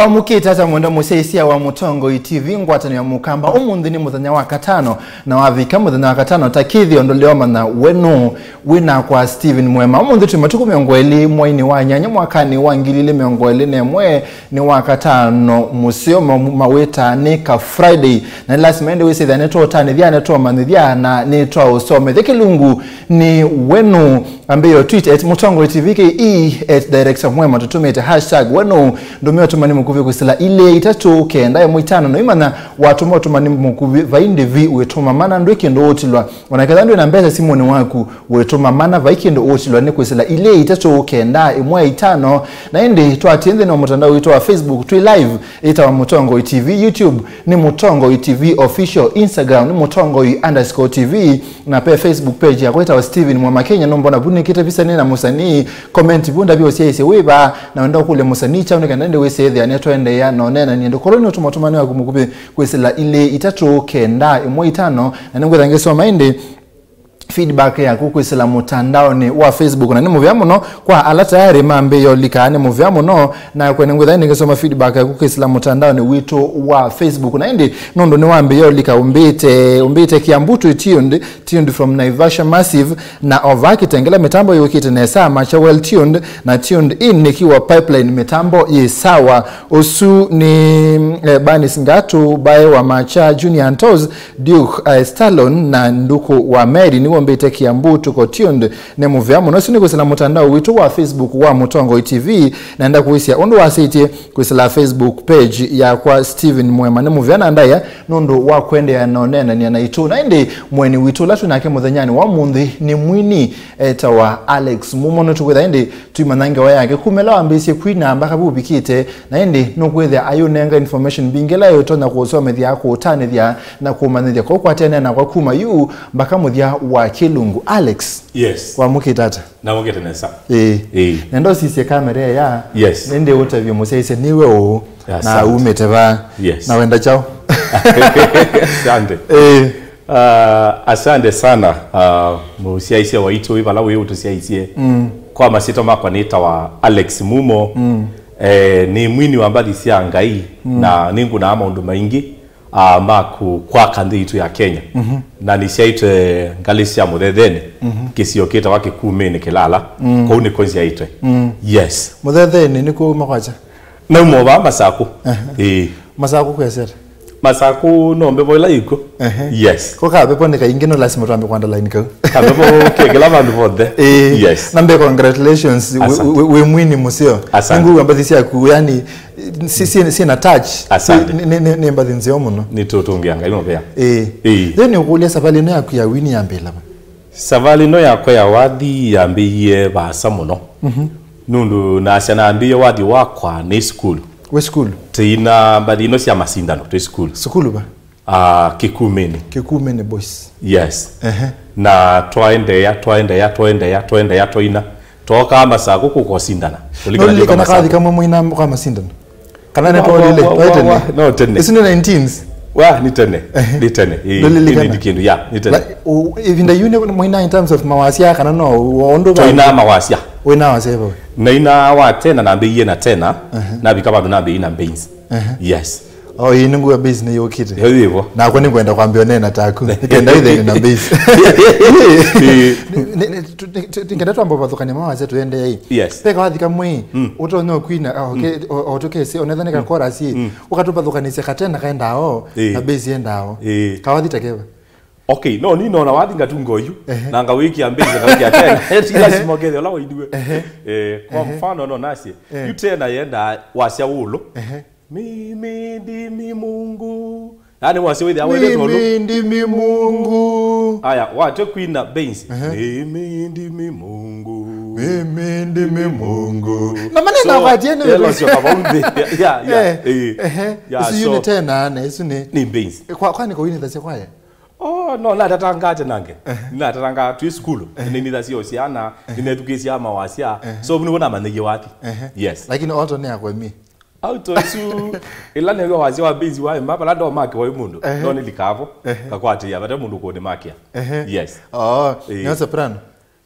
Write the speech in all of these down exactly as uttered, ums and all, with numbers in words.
Wamũkĩte ata mwenda mũsyaĩĩsya wa Mũtongoi T V ngwatanĩo ya Mũkamba? Ũmũnthĩ nĩ mũthenya wa katano, na wavika mũthenya wa katano ta kĩthĩo ndũleomanya we nũũ. Wĩ nakwa Stephen Mwema. Ũmũnthĩ twĩ matukũ mĩongo ĩlĩ mweinĩ wa nyanya mwakanĩ wa ngili ilĩ mĩongo ĩlĩ na ĩmwe, nĩ wa katano mũseo, ma- mawĩtaa nĩ ka Friday, na nĩ lasima ĩndĩ wĩsĩthĩa nĩtwaũtanĩthya, nĩtwaũmanyĩthya, na nĩtwaũsomethya. Kĩlungu nĩ we nũũ. Ambĩĩa tweet at Mũtongoi T V K E, at Director Mwema, tũtũmĩte hashtag we nũũ. Ndũmĩa ũtũmani mũkuvĩ kwĩsĩla ilĩ itatũ kenda ĩmwe itano. Noimanya watũma ũtũmani mũkuvĩ, vai ndĩvi wĩtũma mana, ndwĩ kĩndũ ũtilwa. Ona ketha ndwĩ na mbesa simũnĩ waku, wĩtũma mana, vai kĩndũ ũtilwa nĩ kwĩsĩla ilĩ itatũ kenda ĩmwe itano. Na ĩndĩ twatie nthĩnĩ wa mũtandao witũ wa Facebook, twĩ live, ĩtawa Mũtongoi T V. YouTube nĩ Mũtongoi T V Official, Instagram nĩ Mũtongoi underscore T V, na pe Facebook page yakwa ĩtawa Stephen Mwema Kenya. Nũmbona vu nĩkĩte visa nĩ na mũsanii, comment vu ndavya ũsyaĩĩsye wĩva, na wenda ũkũlya mũsanii kyaũ, nĩ kana ĩndĩ wĩsĩthĩa nĩtwaendeea na ũneenany'a. Ndũkorwo nĩ ũtũma ũtũmani waku mũkuvĩ kwĩsĩla ilĩ itatũ kenda ĩmwe itano, na nĩngwĩtha ngĩsoma ĩndĩ feedback yaku kwĩsĩla mũtandaonĩ wa Facebook, na nĩ mũvea mũno kwa ala tayarĩ mambĩĩa ũlika, nĩ mũvea mũno. Na kwene ngwĩtha ĩndĩ ngĩsoma feedback yaku kwĩsĩla mũtandaonĩ witũ wa Facebook, na ĩndĩ nũndũ nĩwambĩĩa ũlika, ũmbĩte, ũmbĩte Kiambu twĩ tuned, tuned from Naivasha Massive, na ova Kitengela mĩtambo yũkĩte nesa, Macha well tuned, na tuned in nikiwa Pipeline mĩtambo yĩ sawa. Ũsu nĩ eh, Banis Ngatu, Bae wa Macha, Junior Antos, Duke, eh, Stallone na Nduku wa Mary nĩw'o mbĩte Kiambu, tuko tuned. Nĩ mũvea mũno. Ũsu nĩ kwĩsĩla mũtandao witũ wa Facebook wa Mũtongoi T V. Naenda kũisya ũndũ wasĩtye kwĩsĩla Facebook page yakwa Stephen Mwema. Nĩ mũvea na ndaĩa nũndũ wa kwendeea na ũneenany'a naitũ. Na ĩndĩ mũeni witũ ũla twĩ nake mũthenyanĩ wa ũmũnthĩ nĩ mwini etawa Alex Mumo. Nĩtũkwĩtha ĩndĩ twĩmanya ngewa yake kuma ĩla wambĩĩsye kwina mbaka vu ũvikĩte, na ĩndĩ nũkwĩthĩa ayũnenga information mbingĩ ĩla ĩũtonya kũũsomethya, kũũtanĩthya na kũũmanyĩthya. Kwoou kwatene nakwa kuma yu mbaka mũthya wa kĩlungu. Alex, yes, wamũkĩte ata? Namũkĩte nesa. Ĩĩ. Ĩĩ. Nenda ũsisye kamera ĩya. Yes. Nĩndĩ ũtavye mũsyaĩĩsya nĩwe ũũ na asante, umĩte vaa. Yes. Na wenda kyaũ? Asante. Ĩĩ. Ah, asante sana, ah, mũsyaĩĩsya waitũ wĩ vala wĩ ũtũsyaĩĩsye. Mm. Kwa masyĩtwa makwa nĩtawa Alex Mumo. Mm. Eh, nĩ mwini wa mbathi sya Ngai, mm, na nĩngũnaa maũndũ maingĩ, ah, ma kũ- kwaka nthĩ itũ ya Kenya. Mhm. Na nĩsyaĩtwe ngalĩ sya Mũthethenĩ, mhm, kĩsio kĩtawa Kĩkumĩnĩ Kĩlala. Mm. Kũu nĩko nzyaĩtwe. Mm. Yes. Mũthethenĩ nĩkuo uma kwakya? Nauma vaa Masakũ. Ehe. Ĩĩ. Masakũ kwĩasya ata? Masakũ no mbevo ĩla yĩkw'o. Ehe. Yes. Ko kavepo nĩ kaingĩ, no lasima twambe kwanda line kau. Kavepo ke kĩla vandũ vonthe. Ĩĩ. Yes. Na mbe congratulations, wĩ- asante, wĩ- wĩ mwini mũseo. Asante. Nĩngũw'a mbathi syaku, yani, si- si- syĩna touch. Asante. Nĩ- nĩ- nĩ- nĩ mbathi nzeo mũno. Nĩtũtũngĩa Ngai mũvea. Ĩĩ. Ĩĩ. Then ũkũlya savalĩ ĩno yaku ya wini yambĩĩla va? Savalĩ ĩno yakwa ya wathi yambĩĩie vaasa mũno. Mhm. Nũndũ nasya nambĩĩe wathi wakwa nĩ sukulu. Wĩ sukulu? Tĩina mbathi ino sya masindano twĩ sukulu. Sukulu va? Ah, Kĩkumĩnĩ. Kĩkumĩnĩ Boys. Yes. Ehe. Na twaendeea, twaendeea, twaendeea, twaendeea, twaina. Twookaa Masakũ kũka ũsindana. Kũlikana nĩ Nũlilikana kathi Masakũ kamwe mũina kwa masindano? Kana nĩ twaũlile? Wa- wa- Twaĩ tene? Wa- no, tene. Isu nĩ nineteens? Wa, nĩ tene. Ehe. Nĩ tene. Ĩĩ, ndũlilikana? Nĩ kĩndũ, ya, nĩ tene. Like, u- ĩvinda yu nĩ mũina in terms of mawasya kana no, o ũndũ va- Twainaa mawasya. Wĩna wasya ĩva we? Naina wa tena, nambĩĩie na tena, ehe, navika vandũ nambĩĩie na Bains. Ehe. Yes. Oh, ĩĩ, nĩngũa Bains nĩ yũkĩte. Yo yĩvo. Nakwa nĩngwenda kwambĩa ũneena taku. Kenda ithene na Bains. Ĩĩ. Nĩ- nĩ- nĩ- tu- nĩ- tu- nĩkenda twamba ũvathũkania mawasya tũendee ĩ. Yes. Peka wathika mwĩ, mm, ũtonya ũkwina, ah, okay, mm, o- o tũkesi, onethane ka chorus ĩ. Mm. Ũkatũvathũkanĩsya katena kaendao, ĩĩ, na Bains endao. Ĩĩ. Kawathi takeva. Okay, no, ni nona wathi ngatunga ũyu, ehe, na ngawĩkĩa Bains, ngawĩkĩa tena. Ti lasima ũkethĩa ũla wainue. Ehe. Eh, kwa, ehe, mfano, no nasye, eh, yu tena yenda wasya ũlũ. Ehe. Mimi ndimi Mungu. Yaani wasya wĩthĩa wendete ũlũ. Mimi ndimi Mungu. Aya, watwe kwina Bains. Ehe. Mimi ndimi Mungu. Mimi ndimi Mungu. Na maana so, na watie nĩ elosyo kavau nthĩ. Ya, ya, ya, eh, eh. Ehe. Ya, isu so, yu nĩ tena, na isu nĩ, nĩ Bains. Kwa, kwani kawini thasya kwaya? Oh, no, natatangaa tena nge. Ehe. Natatangaa twĩ sukulu. Ehe. Nĩnĩthasya o syana, ehe, nĩnethukĩĩsya mawasya. Ehe. So, nĩw'o namanyĩie wathi. Ehe. Yes. Lakini alto nĩ yakwa ĩmĩ. Alto isu, ĩla nĩw'o wasya wa Bains wa ĩma, vala ndo make wa mũndũ. Ehe. No nĩlikavo, ehe, kakwatĩĩa, vate mũndũ kũnĩ make. Ehe. Yes. Oh, ĩĩ, nĩ soprano.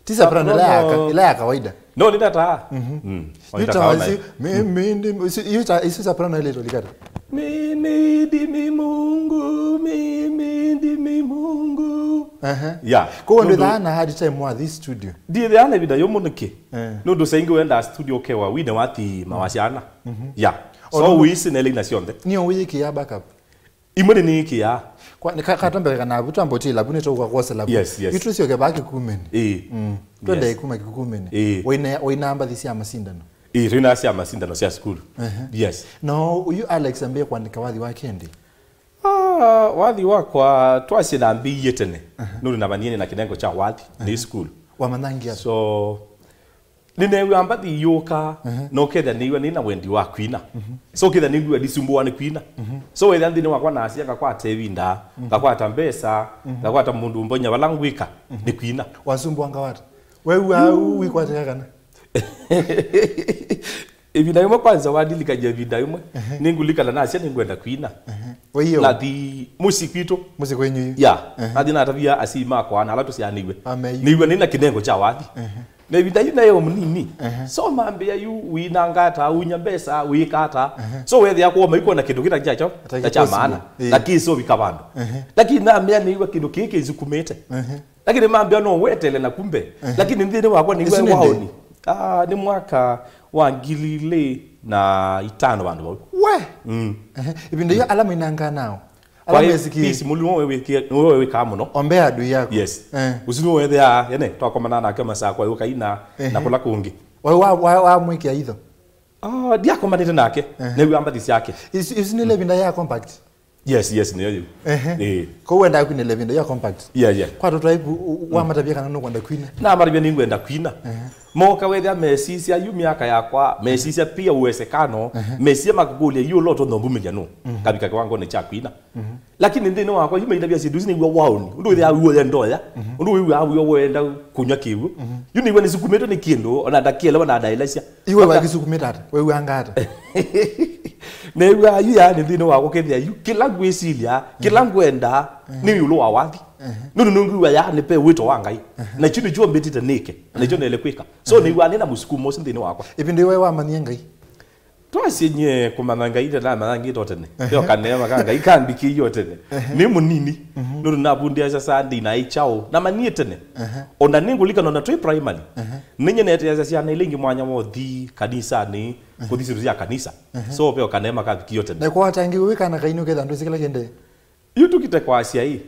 Ti soprano ĩla ya ka- Soprano. Ĩla ya kawaida. No, nĩtataa. Mhm. Mm. O, nĩtataa. Nĩtataa ona isu, mi, mi, ndi, isu, isu ta, isu soprano ile ĩtũlika ata? Mimi ndimi Mungu, mimi ndimi Mungu. Aha. Yeah. Kwa hiyo ndio. Nũndũ thana hard time wa this studio. Ndithĩaa na ĩvinda yũmũ nĩkĩ? Eh. Nũndũ saa ingĩ wendaa studio ũkewa wine wathi mawasyana. Mhm. Yeah. So, nũndũ wĩsĩ nĩ ĩla ina syonthe. Nĩyo wĩyĩkĩa backup. Imwe nĩnĩĩkĩaa. Kwa, nĩ ka-, katwambe kana vu twambe ũtila vu nĩtũũka kwosela vu. Yes, yes. Itũsyoke vaa Kĩkumeni. Ĩĩ. Mm. Twende. Yes. Kuma Kĩkumeni. Ĩĩ. Waina, waina mbathi sya masindano. Ĩĩ, twĩna sya masindano sya sukulu. Ehe. Yes. No, ũyu Alex ambĩe kũandĩka wathi wa kendi? Ah, wathi wakwa twasye nambĩie tene. Ehe. Nũndũ namanyie nĩ na kĩnengo kya wathi, nĩ, ehe, sukulu. Wamanangia? So, nĩneew'aa mbathi iyũka, ehe, na ũkethĩa nĩw'a nĩ na wendi wa kwina. Mhm. So ũkethĩa nĩngw'a ndisumbũwa nĩ kwina. Mhm. So wethĩa nthĩnĩ wakwa nasya ngakwata ĩvinda, mhm, ngakwata mbesa, mhm, ngakwata mũndũ ũmbonya vala ngwĩka, mhm, nĩ kwina. Wasumbũwa ngawata? Wew'aa ũu wĩkwatĩka kana? Ĩvinda yĩmwe kwanza wandilikany'a ĩvinda yĩmwe, ehe, nĩngũlikana nasya nĩngwenda kwina. Ehe. Wĩio? Nathi mũsyĩ kwitũ. Mũsyĩ kwenyu yu? Ya. Ehe. Nathi natavia asyai makwa na ala tũsyaanĩw'e. Ameyu. Nĩw'a nĩ na kĩnengo kya wathi. Ehe. Na ĩvinda yu naĩ o mũnini. Ehe. So mambĩa yu wĩnanga ata, unya mbesa, wĩka ata. Ehe. So wethĩa kwoma ikwona kĩndũ kĩta kyacho, ata ta kya kĩkosi maana. Ĩĩ. Lakini so vika vandũ. Ehe. Lakini namea nĩw'a kĩndũ kĩĩ kĩnsukumĩte. Ehe. Lakini mambĩa no wetele na kumbe. Ehe. Lakini nthĩnĩ wakwa nĩw'a. Isu nĩ waoni. Ah, nĩ mwaka wa ngili ilĩ na itano vandũ vau. We! Mm. Ehe. Ĩvinda yu ala mainangaa nao. Ala kwa mesikie. Peace, mũlimu we wĩkie, we wĩkaa mũno. Ombea adui yako. Yes. Eh. Ũsu nĩ wethĩa, ene, twakomana nake masaa kwa ũkaina, ehe, na kũla kũngĩ. Wa, wa, wa, wa mwĩkĩa itho? Ah, ndiakomanĩte nake. Ehe. Nĩw'a mbathi syake. Isu, isu nĩ ĩvinda ya compact? Yes, yes, nĩyo yu. Ehe. Ĩĩ. Kwa hiyo wendaa kwina ĩvinda ya compact? Yeah, yeah. Kwa tũtwa ivu, u-, u-, wamatavia kana nũkwenda kwina? Namatavia nĩngwenda kwina. Ehe. Moka wethĩa mesisya yu myaka yakwa, mesisya pia uwezekano, ehe, mesisya makũkũlya yu ũla ũtonya ũmbumĩlya nũ. Mhm. Kavika kĩwangonĩ kya kwina. Mhm. Lakini nthĩnĩ wakwa, yu maitavia syĩndũ isu nĩw'a waoni. Ũndũ wĩthĩa wĩoya ndoya. Mhm. Ũndũ wĩw'aa wĩo wenda kũnywa kĩw'ũ. Mhm. Yu nĩw'a nĩsukumĩtwe nĩ kĩndũ, ona ndakĩelewa na ndaelesya. Iwe wakĩsukumĩte ata? Wĩw'anga ata? Nĩw'aa yu yaani nthĩnĩ wakwa kethĩa yu kĩla ngwĩsilya, kĩla ngwenda, nĩ ĩũlũ wa wathi. Nũndũ nĩngwĩw'a yaani pe wĩto wa Ngai. Na kyu nĩkyo mbĩtĩte nĩke, na nĩkyo nĩle kwĩka. So nĩw'aa nĩ na mũsukumo ũsu nthĩnĩ wakwa. Ĩvinda ĩwe wamanyie Ngai? Twasye nyie kũmanya Ngai ndanamanya ngĩto tene. Yo kaneema ka Ngai kambikĩie o tene. Nĩ mũnini. Nũndũ navundĩasya Sunday na ĩkyaũ. Namanyie tene. Ona nĩngũlikana ona twĩ primary. Nĩnye neteasya syana ila ingĩ mwanya wa ũthi kanisanĩ, kũthi syĩndũ sya kanisa. So veo kaneema kavikie o tene. Na kwa watangiwe wĩ kana kaini ũketha ndwĩsĩ kĩla kĩendee? Yu tũkite kwasya ĩ,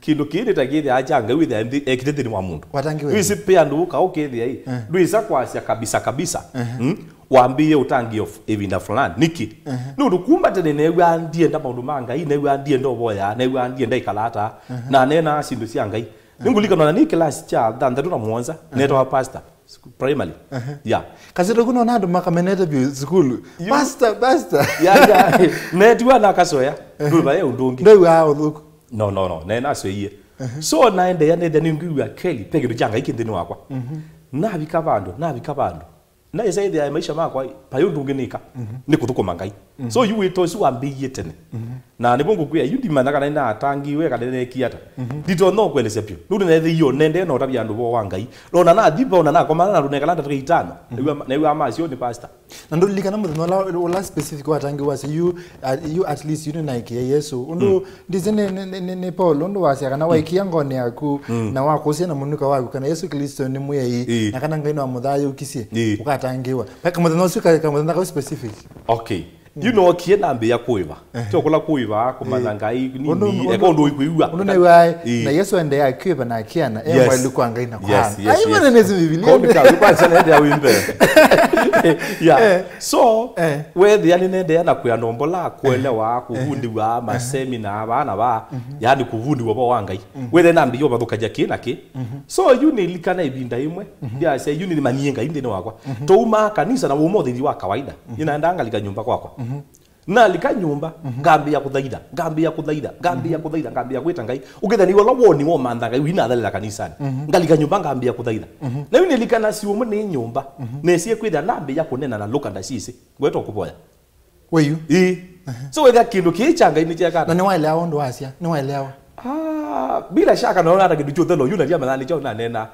kĩndũ kĩĩ nĩ ta kĩthĩa kya Ngai wĩthĩa nthĩ, ekĩte nthĩnĩ wa mũndũ. Watangiwe. Wĩsĩ pe andũ ũka ũkethĩa ĩ, ndwĩsa kwasya kabisa kabisa. Mm? Wambĩĩe ũtangĩĩo f-, ĩvinda fulani. Nĩkĩ? Nũndũ kuma tene neew'aa ndienda maũndũ ma Ngai, neew'aa ndienda ũvoya, neew'aa ndienda ĩkala ata, na neenaa syĩndũ sya Ngai. Nĩngũlikana na nĩ kĩlasi kya thanthatũ na mũonza, netawa pastor. Primary. Ehe. Yeah. Kasito kuna ona andũ makamenete vyũ sukulu. Yu- Pastor, pastor. Yeah, yeah. Netiwa nakasoya. Ehe. Ndũva ye ũndũ ũngĩ. Ndwĩw'aa ũthũku. No, no, no. Ne nasoie. Ehe. So naendeea nethĩa nĩngwĩw'a keli pe kĩndũ kya Ngai kĩ nthĩnĩ wakwa. Mhm. Navika vandũ, navika vandũ. Naĩsa ĩthĩa maisha makwa, vai ũndũ ũngĩ nĩka. Mhm. Nĩ kũthũkũma Ngai. Mhm. So yu wĩto ũsu wambĩĩie tene. Mhm. Na nĩvo ngũkwĩa, yu ndimanya kana nĩnatangiwe kana nĩneekie ata. Mhm. Nditonya ũkũelesya vyũ. Nũndũ neethĩie o nendee na ũtavya andũ ũvoo wa Ngai. Nona nathi vau na nakomana na andũ nekala ndatĩka itano. Mhm. Nĩw'a, nĩw'a masyo nĩ pastor. Na ndũlilikana mũthenya ũla, ũla specific watangiwe wasya yu, uh, yu at least yu nĩnaĩkĩĩa Yesũ. Ũndũ, mm, ndisĩ nĩ, nĩ, nĩ, nĩ, nĩ Paul, ũndũ wasya kana, mm, waĩkĩĩa ngoonĩ yaku, mm, na wakũsya na mũnuka waku kana Yesũ Klĩsto nĩ Mwĩai, ĩĩ, na kana Ngai nĩwamũthayũũkisye, ĩĩ, ũkatangiwa. Paka mũthenya ũsu ka, ka mũthenya kau specific. Okay. Yu nookie nambĩĩa kũĩva. Ehe. Tyo kũla kũĩva, kũmanya, ĩĩ, Ngai, nini, ũndũ, eka ũndũ, ũndũ ũikwĩw'a. Ũndũ nĩw'aĩ, ĩĩ, na Yesũ aendeea kwĩva na akĩana, e, yes, mwelu kwa Ngai na kwa, yes, ana. Yes, ai, yes. Mwana nesi Biblia. Kwa ndika, kwa sana ndio wimbe. Yeah. Eh. So, eh, wethĩa nĩnendeea na kwĩa ndombola, kũelewa, eh, kũvundiwa, eh, masemina, vaa na vaa, mhm, yani kũvundiwa vo wa Ngai. Mhm. Wethĩa nambĩĩa ũvathũkany'a kĩ na kĩ. Mhm. So, yu nĩlikana ĩvinda ĩmwe, mhm, ndyasya, yu nĩmanyie Ngai nthĩnĩ wakwa. Mhm. Twauma kanisa na wauma ũthĩthi wa kawaida. Mhm. Nĩnaendaa ngalika nyũmba kwakwa. Mhm. Nalika nyũmba, mhm, ngambĩĩa kũthaitha, ngambĩĩa kũthaitha, ngambĩĩa, mhm, kũthaitha, ngambĩĩa kwĩta Ngai. Ũkethĩa nĩ ũla woni womantha Ngai, wĩnathalĩla kanisanĩ. Mhm. Ngalika nyũmba ngambĩĩa kũthaitha. Mhm. Na yu nĩlikana syũmũ nĩ nyũmba, mhm, nesie kwĩthĩa nambĩĩa kũnena na lũka ndasisĩ. Ngweta kũvoya. Wĩyu? Ĩĩ. Aha. So wĩthĩa kĩndũ kĩĩ kya Ngai nĩkyekana. Na nĩwaeleawa ũndũ wasya? Nĩwaeleawa? Ah, bila shaka naona hata kĩndũ kya ũthelo, yu na ndiamanya nĩ kyaũ nanena.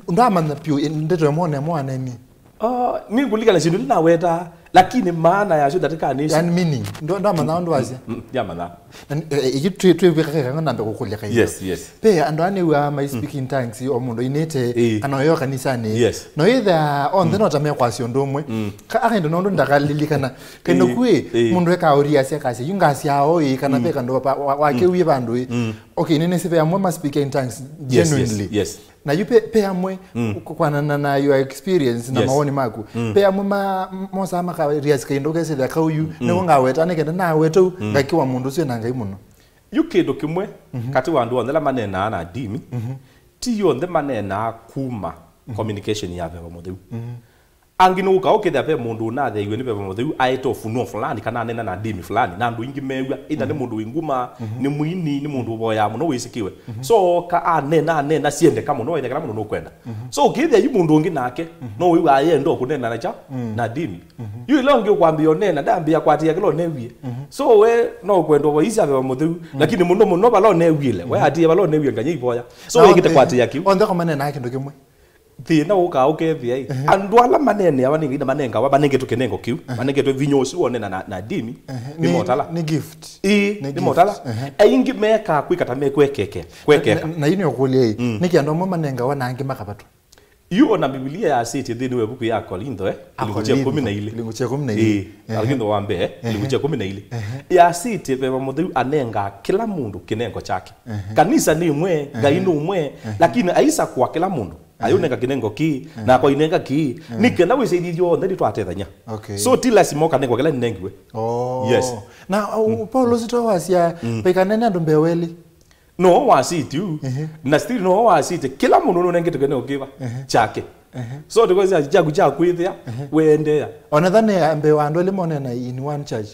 Ndamanya piũ, ĩ, ndeto ĩmwe na ĩmwe wanenie. Ah, nĩngũlikana syĩndũ ila naweta, lakini maana yasyo ndatĩkanĩsyo. Yani meaning. Ndo-, ndamanya ũndũ wasya. Mm, mm, ndamanya. Na ni-, eh, eh, ĩĩ twĩ-, twĩvĩka keka nambe kũkũlya kaĩ. Yes, yes. Pe andũ aa nĩw'aa mai speak in tongues, o mũndũ ainĩte, ĩĩ, kana oyo kanisanĩ. Yes. No ĩthĩa onthe no ta mekwasya ũndũ ũmwe. Mm. Ka akaenda nũndũ ndakalilikana. Kendo kwĩ, ĩĩ, mũndũ ekaũria asya kasya, yu ngasya o ĩĩ, kana pe kandũ wa, wa, wa, wakĩwie vandũ ĩĩ. Mm. Okay, nĩnĩsĩ ve amwe ma speak in tongues, yes, yes, genuinely. Yes. Na yu pe, pe amwe, mm, ku-, kwanana na your experience na, yes, mawoni maku, mm, pe amwe ma, mosaa makaria sika indo kesethĩa kau yu, mm, nĩko ngaweta, nĩkenda naweta u, mm, ngakiwa mũndũ ũcio na Ngai mũno. Yu kĩndũ kĩmwe, mhm, katĩ wa andũ onthe ala maneenaa na ndimi, mhm, ti onthe maneenaa kuma, mhm, communication ya Veva Mũtheu. Mhm. Angĩ nũũka ũkethĩa ve mũndũ ũnatheiwe nĩ Veva Mũtheu aete ũfunuo fulani kana anena na ndimi fulani, na andũ aingĩ mew'a, ĩtha nĩ, mhm, mũndũ wĩ nguma, mhm, nĩ mwini, nĩ mũndũ ũvoyaa mũno wĩsĩkĩwe. Mhm. So ooka anena, anena syendeka mũno, wethĩa kĩla mũndũ nũkwenda. Mhm. So ũkethĩa yu mũndũ ũngĩ nake, mhm, no wĩw'a ayenda kũnena na kya, mm, na ndimi. Mhm. Yu ĩla ũngĩ ũkwambĩa ũnena, ndambĩa kwatĩĩa kĩla ũnewie. Mhm. So we no ũkwenda ũvoisya Veva Mũtheu, mm, lakini mũno mũno vala ũnew'ĩle, we, mhm, atĩĩa vala ũnewie nganya ivoya. So na wĩkĩte onthe, kwatĩĩa kĩu. Onthe ko manenaa kĩndũ kĩmwe. Thĩna ũkaa ũkethĩa ĩ, ehe, andũ ala maneeneawa nĩ Ngai na manengawa, manengetwe kĩnengo kĩu, ehe, manengetwe vinya ũsu wonena na, na ndimi, ehe, nĩ, nĩ motala. Nĩ gift. Ĩĩ, nĩ, nĩ gift, motala. Ehe. Aingĩ mekaa kwĩka ta mekwekeke, kwekeka. Na, na, na yu nĩũkũlya ĩ, mm, nĩkĩ andũ amwe manengawa na angĩ makavatwa? Yu ona Mbivilia yasĩtye nthĩnĩ wa ĩvuku ya Akolintho, eh, kĩlungu kya Akolintho, ĩkũmi na ilĩ. Kĩlungu kya ĩkũmi na ilĩ. Ĩĩ, ehe, Akolintho wa mbee, ehe, kĩlungu kya ĩkũmi na ilĩ. Ehe. Yasĩtye Veva Mũtheu anengaa kĩla mũndũ kĩnengo kyake. Ehe. Kanisa nĩ ĩmwe, Ngai, ehe, nĩ ũmwe, ehe, lakini aisakũa kĩla mũndũ. Ayũnenga kĩnengo kĩĩ, nakwa ainenga kĩĩ, nĩ kenda wĩsĩthĩthyo onthe nĩtwatethany'a. Okay. So ti lasima ũkanengwa kĩla nĩnengiwe. Oh. Yes. Na, uh, Paulo sito wasya, vaikane nĩ andũ mbee welĩ. No wasĩtye u, na still no wasĩtye, kĩla mũndũ nũnengetwe kĩnengo kĩva kyake. Ehe. So tũkwasya kyaku kya kwĩthĩa, weendeea. Ona tha nĩ mbee wa andũ elĩ monena in one church.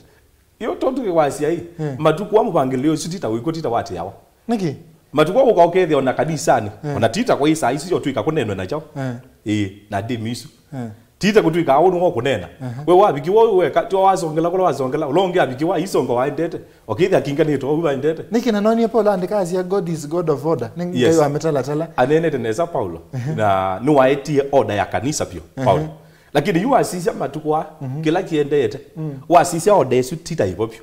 Yo tondu kĩwasya ĩ, matukũ a mũvangĩlĩo ũsu tita wĩkw'o, tita watĩawa. Nĩkĩ? Matukũ a ũka ũkethĩa ona kanisanĩ, ona tita kwa ĩ saa isu yo twĩka kũnenwe na kyaũ. Ĩĩ, na ndĩmi isu. Tita kũtwĩka aũ nĩwo kũnena. We wavikiwa ũyũ weka, tiwa wasongela kũla wasongela, ũla ũngĩ avikiwa isongo waendete. Ũkĩthĩa kinganĩtwe ũu waendete. Nĩkĩ na nonie Paulo andĩka asya, "God is God of order." Nĩ Ngai wa mĩtalatala. Anenete nesa Paulo. Na nĩwaetie order ya kanisa vyũ, Paulo. Lakini yu wasisya matukũ aa, kĩla kĩendeete, wasisya order ĩsu ti ta ĩvo vyũ.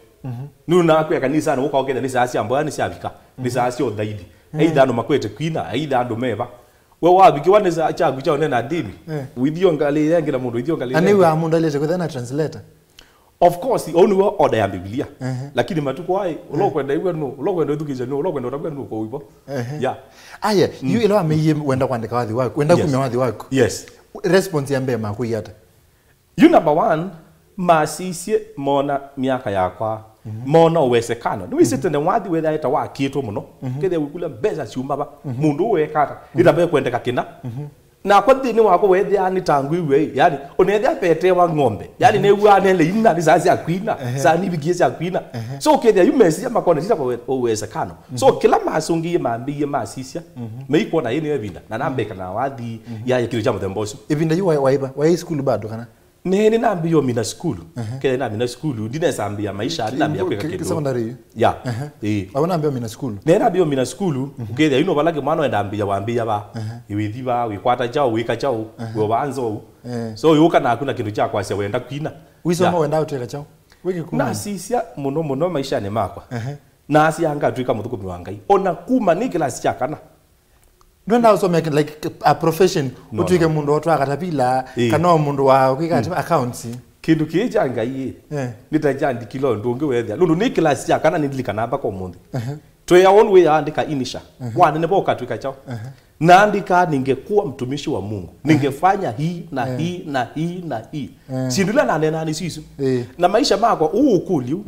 Nũnakwĩa kanisanĩ ũka ũkethĩa nĩ saa sya mboya nĩsyavika, nĩ saa sya ũthaithi. Either andũ makwete kwina, either andũ meva. We wavikiwa nĩ saa kyaku kya ũnena ndĩmi, wĩthio ngalĩ ĩngĩ na mũndũ wĩthio ngalĩ ĩngĩ. Na nĩw'aa mũndũ alĩte kwĩthĩa na translator. Of course, ũu nĩw'o order ya Mbivilia. Lakini matukũ aĩ, ũla ũkwenda ĩw'a nũ, ũla ũkwenda ĩthukĩĩsya nũ, ũla ũkwenda ũtavw'a nũ kwa ũivo. Yeah. Aya, yu ĩla wameie wenda kwandĩka wathi waku, wenda kumya wathi waku. Yes. Response ya mbee makwĩie ata? Yu number one, masisye mona myaka yakwa, mona uwezekano. Nĩwĩsĩ tene wathi wethaĩte wakĩtwe mũno, kethĩa wĩkũlya mbesa syuma va, mũndũ ũũ eka ata, ĩtha vekwendeka kĩna. Nakwa nthĩnĩ wakwa weethĩaa nĩ ta ngwĩw'a ĩ, yani, ũneethĩa petewa ng'ombe. Yani, nĩw'aa nele ina, nĩ saa sya kwina, saa nivikie sya kwina. So, ũkethĩa yu mesisya makona sita kwa uwezekano. So, kĩla masũngĩie mambĩie masisya, meikwona ĩ nĩyo ĩvinda, na nambeka na wathi ya kĩndũ kya mũthemba ũsu. Ĩvinda yu wa-, waĩva, waĩ sukulu bado kana? Nee, nĩnambĩĩe ũmina sukulu. Kethĩa nĩnamina sukulu, ndinesa ambĩĩa maisha, ndinambĩĩa kwĩka kĩndũ. Secondary yu? Ya. Ĩĩ. Avo nambĩĩa ũmina sukulu? Nee, nambĩĩa ũmina sukulu, ũkethĩa yu no vala kĩmwana wenda ambĩĩa, wambĩĩa va? Wĩthi va, wĩkwata kyaũ, wĩka kyaũ, wĩova nzou. So, yũka naku na kĩndũ kya kwasya wenda kwina. Wisoma wenda ũtwĩka kyaũ? Wĩ kĩkumi? Nasisya mũno mũno maishanĩ makwa. Nasya ngatw'ĩka mũthũkũmi wa Ngai. Ona kuma nĩ kĩlasi kya kana. Ndwenda ũsome ki-, like, a profession, ũtw'ĩke mũndũ wa ũtwaa katapila, kana o mũndũ wa kwĩka ati accounts. Kĩndũ kĩĩ kya Ngai ĩ, nĩ ta kyandĩkile ũndũ ũngĩ weethĩa. Nũndũ nĩ kĩlasi kya kana nĩndilikanaa mpaka ũmũnthĩ. Tweea ũndũ wĩyaandĩka inisha. Waneneva ũkatw'ĩka kyaũ? Naandĩkaa, "Ningekuwa mtumishi wa Mungu, ningefanya hii na hii na hii na hii." Syĩndũ ila naneenaa nĩsyo isu. Na maisha makwa, ũũ ũkũlyo,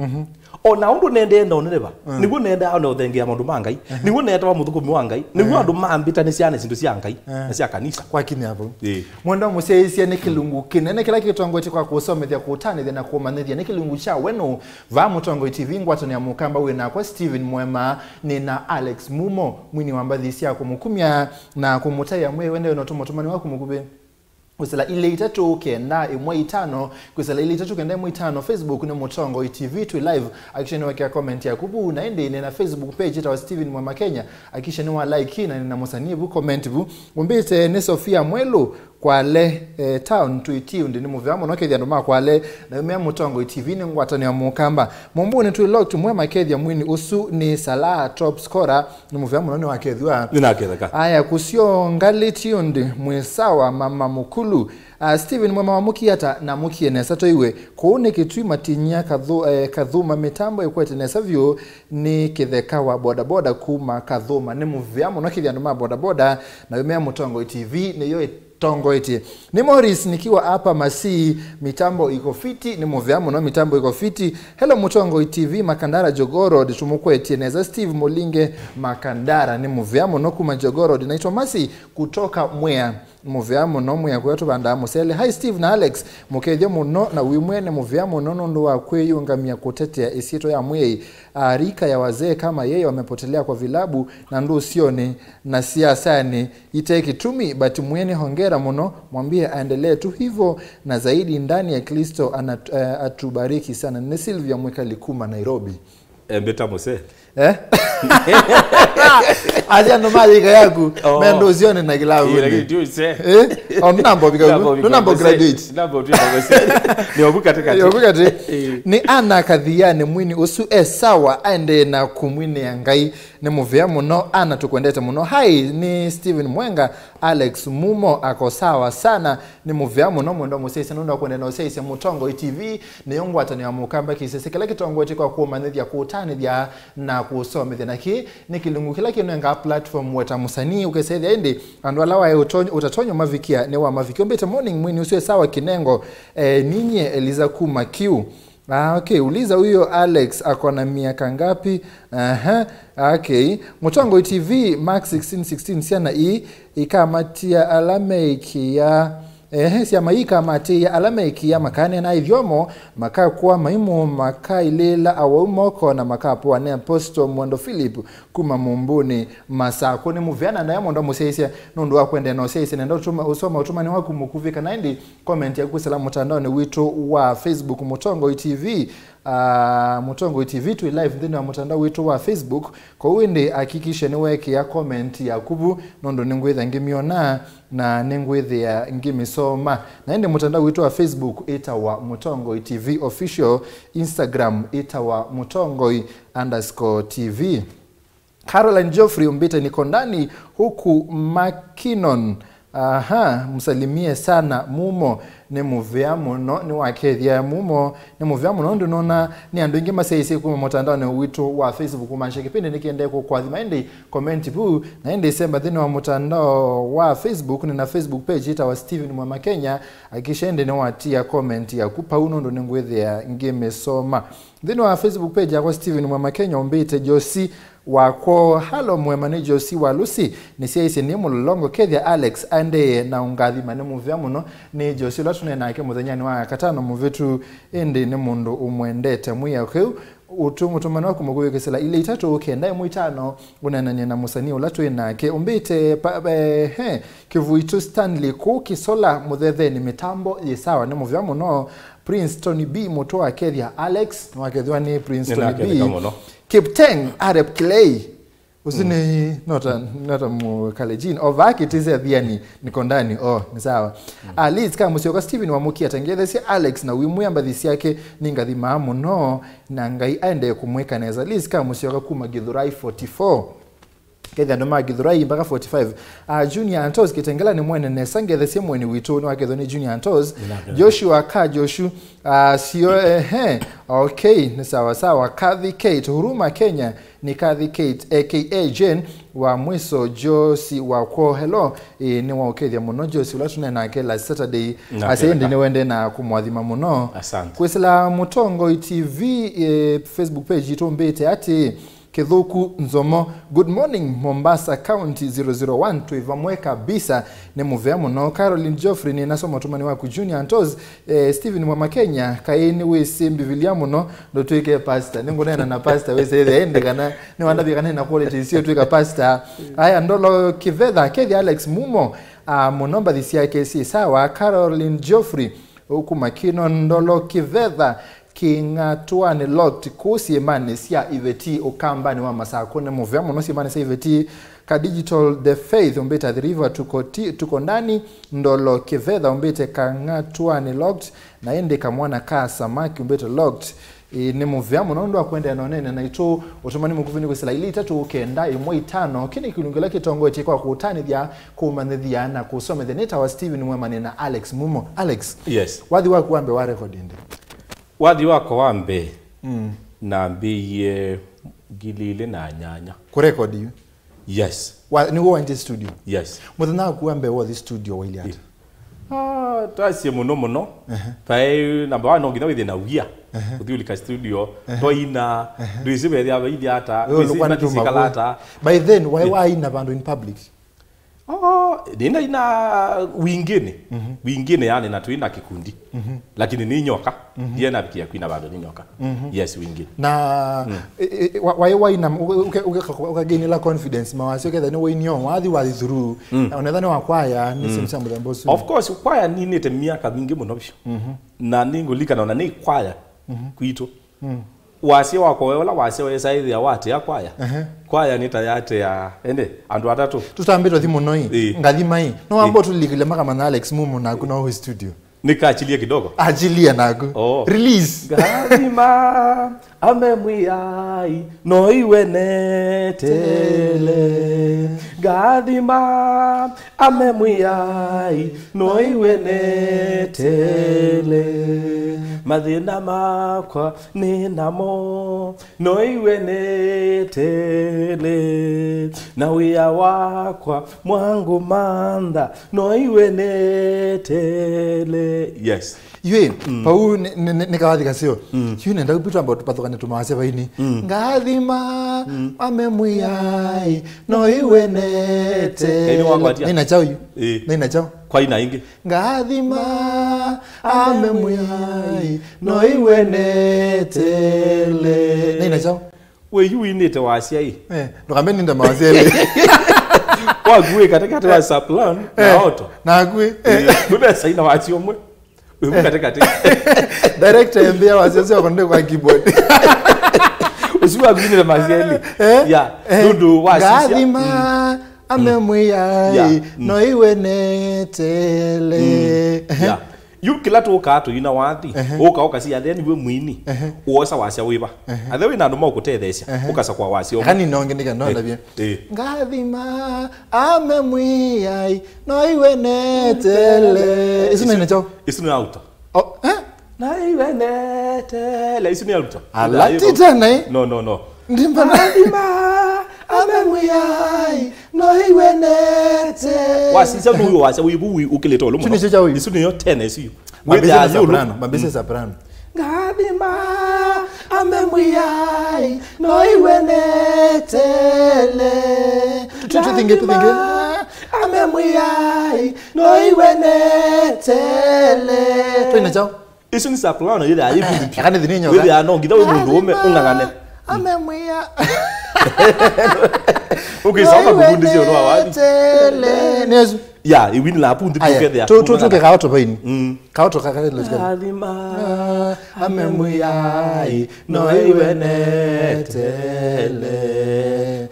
o na ũndũ nendee na ũneneva, nĩw'o nendaa na ũthengeea maũndũ ma Ngai, nĩw'o neetawa mũthũkũmi wa Ngai, nĩw'o andũ mambĩtanĩsya na syĩndũ sya Ngai na sya kanisa. Kwakinya vau. Mwenda mũsyaĩĩsya nĩ kĩlungu kĩnene kĩla kĩtongoetye kwa kũsomethya, kũtanĩthya na kũmanyĩthya. Nĩ kĩlungu kya Wenũ. Vaa Mũtongoi T V, ngwatanĩo ya Mũkamba wĩ nakwa Steven Mwema, nĩ na Alex Mumo, mwini wa mbathi sya kũmũkumya na kũmũtaĩa mwĩĩ. Wende no tũmũtũmani waku mũkuvĩ. Kwĩsĩla ilĩ itatũ kenda ĩmwe itano, kwĩsĩla ilĩ itatũ kenda ĩmwe itano. Facebook nĩ Mũtongoi T V, twĩ live. Hakikisha nĩwekĩa comment yaku vu, na ĩndĩ nĩ na Facebook page ĩtawa Steven Mwema Kenya. Hakikisha nĩwa like na nĩ na mũsanii vu comment vu. Ũmbĩte nĩ Sofia Mwelu. Kwale, eh, town twĩ tuned, nĩ mũvea mũno kethia andũ ma Kwale, na yumea Mũtongoi T V nĩ ngwatanĩo ya Mũkamba. Mũmbunĩ twĩ locked, mwema kethia mwini ũsu nĩ Salah top scorer, nĩ mũvea mũno nĩ wakethwa. Nĩnaketheka. Aya, Kusio Ngali tuned, mwĩ sawa mama Mukulu. Ah, Steven mwema wa mũkie ata na mũkie nesa toiwe. Kũu nĩ Kĩtui Matinyia Kathu-, eh, Kathuma mĩtambo ĩkwete nesa vyũ nĩ Kĩtheka wa bodaboda kuma Kathuma. Nĩ mũvea mũno kethia andũ ma bodaboda, na yumea Mũtongoi T V nĩyo tongoetie. Nĩ Morris nikiwa hapa Masii, mitambo iko fiti, nĩ mũvea mũno mitambo iko fiti. Hello Mũtongoi T V, Makandara Jogoo Road, tũmũkwetie nesa Steve Mũlinge Makandara, nĩ mũvea mũno kuma Jogoo Road. Naitwa Masi kutoka Mwea, mũvea mũno Mwea kũya tũvandaa mũsele. Hi Steve na Alex, mũkethyo mũno na wimwe nĩ mũvea mũno nũndũ wa kwĩyũngamia kũtetea ĩsyĩtwa ya Mwei. Ah, rika ya wazee kama yeye wamepotelea kwa vilabu na ndũsyonĩ na siasanĩ. Ite kĩtumi, but mwene hongera mũno, mwambie aendelee tu hivyo na zaidi ndani ya Kristo ana-, eh, atubariki sana. Nĩ Sylvia Mwikali kuma Nairobi. Embĩta mũse. Eh? Athi andũ ma rika yaku, oh, mendo usione na kilabu. Lakini ndio ise. Eh? Oh, nunambo bika. Nunambo graduate. Nunambo tu na mũse. Nĩ obu katikati. Nĩ obu kati. Eh. Nĩ Ana Kathiani mwini ũsu e sawa aende na kumwinĩa Ngai. Nĩ mũvea mũno, Ana, tũkwendete mũno. Hi, nĩ Steven Mwenga, Alex Mumo ako sawa sana. Nĩ mũvea mũno, mwendwa mũsyaĩĩsya, nũndũ wa kũendeea na ũsyaĩĩsya Mũtongoi T V, nĩyo ngwatanĩo ya Mũkamba kĩsese kĩla kĩtongoetye kwa kũmanyĩthya, kũtanĩthya, na kũsomethya. Na kĩĩ nĩ kĩlungu kĩla kĩnengaa platform we ta mũsanii, ũkesethĩa ĩndĩ andũ ala waĩ ũtony-, ũtatonya ũmavikia nĩ wamavikia. Ũmbĩte morning, mwini ũsu e sawa kĩnengo, eh, ninyie Eliza kuma Kiu. Ah, okay. Uliza huyo Alex ako na miaka ngapi? Aha, okay. Mũtongoi T V, Mark sixteen sixteen, syana ii ikamatia ala meĩkĩĩa, ehe, syama ii ikamatĩĩa ala meĩkĩĩa, makaneena ithyomo, makakũa maimũ, makailĩĩla awau moko, na makapoa. Nĩ Apostle Mwendo Philip kuma Mũmbunĩ, Masakũ. Nĩ mũvea na ndaĩa mũndũ amũsyaĩĩsya nũndũ wa kũendeea na ũsyaĩĩsya. Nenda ũtũma, ũsoma ũtũmani waku mũkuvĩ kana ĩndĩ comment yaku kwĩsĩla mũtandaonĩ witũ wa Facebook, Mũtongoi T V. Ah, Mũtongoi T V twĩ live nthĩnĩ wa mũtandao witũ wa Facebook. Kwoou ĩndĩ hakikisha nĩweekĩa comment yaku vu, nũndũ nĩngwĩthĩa ngĩmyona na nĩngwĩthĩa ngĩmĩsoma. Na ĩndĩ mũtandao witũ wa Facebook ĩtawa Mũtongoi T V Official, Instagram ĩtawa Mũtongoi underscore T V. Caroline Geoffrey ũmbĩte, "Niko ndani huku Makinon." Aha, msalimie sana Mumo. Nĩ mũvea mũno, nĩ wakethya Mumo. Nĩ mũvea mũno, nũndũ nona nĩ andũ aingĩ masyaĩĩsye kuma mũtandaonĩ witũ wa Facebook, kumaanisha kĩpindi nĩkĩendee kũkwathima. Ĩndĩ comment vu, na ĩndĩ semba nthĩnĩ wa mũtandao wa Facebook, nĩ na Facebook page ĩtawa Steven Mwema Kenya. Hakikisha ĩndĩ nĩwatia comment yaku pau, nũndũ nĩngwĩthĩa ngĩmĩsoma. Nthĩnĩ wa Facebook page yakwa, Steven Mwema Kenya ũmbĩte, Josie wakwo, halo Mwema, nĩ Josie wa Lucy, nĩsyaĩĩsye nĩ mũlolongo, kethya Alex aendee na ũngathima, nĩ mũvea mũno. Nĩ Josie ũla tũnee nake mũthenyanĩ wa katano mũvĩtu, ĩndĩ nĩ mũndũ ũmwendete mwĩao. Kĩu ũtũmũtũmani waku mũkũyũkĩsĩla ilĩ itatũ kenda ĩmwe itano, ũneenany'e na mũsanii ũla twĩ nake. Ũmbĩte pa, eh, he, Kĩvuitũ Stanley kũu Kĩsola Mũthethenĩ, mĩtambo yĩ sawa, nĩ mũvea mũno. Prince Tony B mũtũ akethya Alex, nĩwakethwa nĩ Prince Tony B. Nĩnaketheka mũno. Kipteng Arep Clay. Ũsu nĩ nota, nota Mũkalenjin. Ova kĩtĩsya thiani, niko ndani. Oh, nĩ sawa. Ah, Liz Kamusyoka, Steven Wamukia, tengethesya Alex na wimwĩa mbathi syake nĩngathimaa mũno, na Ngai aendee kũmwĩka nesa. Liz Kamusyoka kuma Githurai forty-four. Kethya andũ ma Githurai mpaka forty-five. Ah, Junior Antos Kitengela nĩ mwene nesa, ngethesye mweni witũ, nĩwakethwa nĩ Junior Antos. Joshua Ka Joshu, ah, sio, ehe. Okay, nĩ sawa sawa. Kathy Kate, Huruma Kenya, nĩ Kathy Kate, A K A Jane wa Mwiso, Josie wakwo, hello. Ĩĩ, nĩwaũkethya mũno Josie, ũla tũnee nake last Saturday. Asya ĩndĩ nĩwende na kũmwathima mũno. Asante. Kwĩsĩla Mũtongoi T V, eh, Facebook page itũ mbĩte atĩ, Kĩthũku Nzomo, good morning, Mombasa County zero zero one, twĩ vamwe kabisa, nĩ mũvea mũno. Caroline Geoffrey, nĩnasoma ũtũmani waku. Junior Antos, eh, Stephen Mwema Kenya, kaĩ nĩwĩsĩ Mbivilia mũno, ndũtw'ĩke pastor. Nĩngũneena na pastor wĩsĩ ĩthĩa ĩndĩ kana nĩwandavya kana ĩna quality isio twĩka pastor. Aya, Ndolo Kĩvetha, kethya Alex Mumo, ah, mũno mbathi syake syĩ sawa. Caroline Geoffrey, ũkuma Kino. Ndolo Kĩvetha, Kĩng'atwanĩ Locked kũu syĩmanĩ sya Iveti Ũkambanĩ wa Masakũ. Nĩ mũvea mũno syĩmanĩ sya Iveti. Ka Digital The Faith ũmbĩte Athi River tuko, ti, tuko ndani. Ndolo Kĩvetha ũmbĩte Kang'atwanĩ Locked. Na ĩndĩ Kamwana ka Samaki ũmbĩte Locked. Ĩ, nĩ mũvea mũno nũndũ wa kũendeea na ũneena naitũ. Ũtũmani mũkuvĩ nĩ kwĩsĩla ilĩ itatũ kenda ĩmwe itano. Kĩ nĩ kĩlungu kĩla kĩtongoetye kwa kũũtanĩthya, kũũmanyĩthya na kũsomethya. Nĩtawa Steven Mwemani na Alex Mumo. Alex, yes, wathi waku wa mbee wa record ĩndĩ? Wathi wakwa wa mbee, mm, nambĩie ngili ilĩ na nyanya. Kũrecord yu? Yes. Wa, nĩw'o waendie studio? Yes. Mũthenya waku wa mbee wothi studio wailye ata? Ah, twasie mũno mũno. Ehe. Vaĩ namba wa no nginya wĩthĩe na wia. Ehe. Ũthiũlika studio, ehe, twaina, ehe, ndwĩsĩ vethĩa vaithi ata, wewe ndwĩsĩ ulikuwa ni matisikala ata. By then, why, yeah, waina vandũ in public? Oh, nĩnaina wingĩnĩ. Mhm. Wingĩnĩ yani na twĩ na kĩkundi. Mhm. Lakini nĩ nyoka. Mhm. Ndiye navikia kwina vandũ nĩ nyoka. Mhm. Yes, wingĩnĩ. Na, mm, e, e, wa-, waĩ waina, ũke-, ũke-, ũke-, ũkaginĩla confidence mawasyo ketha nĩ wainio, wathi wathi through. Mm. Na onetha nĩ wakwaya, nĩ, mm, sehemu sya mũthemba ũsu. Of course, kwaya ninĩte miaka mingĩ mũno biũ. Mhm. Na nĩngũlikana ona nĩ kwaya, mhm, kwitũ. Mm. Wasya wakwa we ũla wasya wesaĩthĩa watĩa kwaya? Ehe. Kwaya nĩ ta yatĩa, ende, andũ atatũ. Tũtambĩtwe thimũ noi. Ĩĩ. Ngathima ĩ. No wamba, ĩĩ, ũtũlikile makamanya Alex Mumo naku no wĩ studio. Nĩkachilie kidogo. Achilie naku. Oh. Release. Ngathima, ame Mwĩai, no iwe netele. Ngathima, ame Mwĩai, no iwe netele. Mathĩna makwa nĩ namo, no iwe netele. Na wĩa wakwa mwangũmantha, no iwe netele. Yes. Yu ĩ, mm, vau nĩ, nĩ, nĩ, nĩ kawathi kaseo. Mm. Yu nenda kwĩtwa amba tũpathũkane tũmawasya vaini. Mm. Ngathima, mm, ame Mwĩai, no iwe netele. Ĩĩ, nĩ wakwatia. Nĩ na chao yu. Ĩĩ. Nĩ na chao. Kwaina ingĩ. Ngathima, ame Mwĩai, no iwe netele. Nĩ na chao. We yu winĩte wasya ĩ? Eh, ndũkambe ninde mawasya elĩ. Waku wĩ katikati wa soprano na, eh, alto. Naku ĩ? Eh, ndũnesaina wasya ũmwe. Wĩ vu, eh, katikati. Director embĩa wasya ũsu akonde kwa keyboard. Ũsu waku winĩte mawasya elĩ. Eh? Ya, eh, nũndũ wasisya. Ngathima, mm, ame Mwĩai, yeah, mm, no iwe netele. Mm. Yeah. Yu kĩla tũkaa tũina wathi, ehe, ũka ũkasya, athe nĩwe mwini, ehe, wosa wasya wĩva? Ehe. Athe wĩna andũ maũkũtetheesya, ehe, ũkasakwa wasya ũmwe. Aka nĩ nonge nĩka nonavye. Eh, eh. Ngathima, ame Mwĩai, no iwe netele. Isu nĩ, isu nĩ kyaũ? Isu nĩ alto. Oh, eh? Na iwe netele. Isu nĩ alto. Ala, ti tena, eh? No, no, no. Ndimba. Ngathima, ame Mwĩai, no iwe netele. Wasisya nũyo wasya wĩvu ũkĩlĩte ũlũ mũno. Isu nĩsyo kyaũ? Isu nĩyo tena isu yu. Mambĩsya na soprano, mambĩsya soprano. Ngathima, ame Mwĩai, no iwe netele. Tu-, tu-, tũthinge, tũthinge. Ngathima, ame Mwĩai, no iwe netele. Tũina kyaũ? Isu nĩ soprano yĩthĩa yĩ vundi. Aka nĩ thini nyoka. Wĩthĩa no nginya wĩ mũndũ ũme ũng'ang'ane. Ame Mwĩai. Ũkĩsoma kũvundĩsya ũndũ wa wathi. Nĩ Yesu. Ya, iwini la pundi. Aya, tukethĩa tu, tu, tu, kekaoto vaini. Mm. Kaoto kakale lo. Athima, ame Mwĩai, no iwe netele.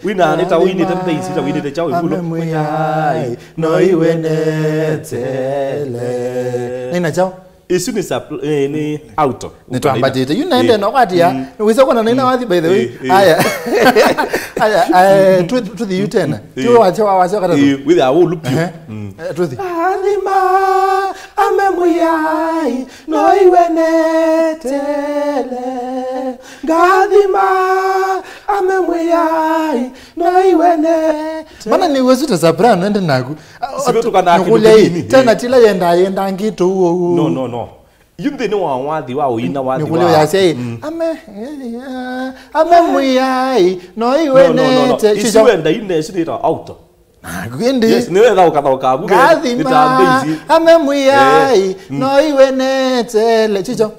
Wina nĩ ta winĩte, nĩ ta isi ta winĩte kyaũ ĩkũlũ. Ame Mwĩai, no iwe netele. Nĩ na kyaũ? Isu nĩ sap-, eh, nĩ alto. Nĩtwambatĩte. Yu naende, eh, no kwatia. Mm. Wĩsa kuona naina wathi, by the way. Eh, eh. Aya. Aya, eh, tũthi, tũthi yu tena. Eh. Tũthi wasya wa, wasya wa katatũ. Eh, wĩthĩa wĩ ũlupio. Ehe. Mm. Eh, tũthi. Ngathima, ame Mwĩai, no iwe netele. Ngathima, ame Mwĩai, no iwe netele. Mana nĩ wesu ta soprano ende naku. Sivyo tukana nĩkũlya ĩ, kĩndũ kĩnini, tena eh, tila yenda, yenda ngito ũu. No, no, no. Yu nthĩnĩ wa wathi wa ũina wathi nĩkũlya wa yasya ĩ, mm, ame, ame Mwĩai, no iwe netele. No, no, no, no. Isu wenda ine, isu nĩta alto. Naku ĩndĩ. Yes, nĩwetha ũkathaũka vu. Ngathima, nĩ ta bass. Ame Mwĩai, eh, mm, no iwe netele. Chicho.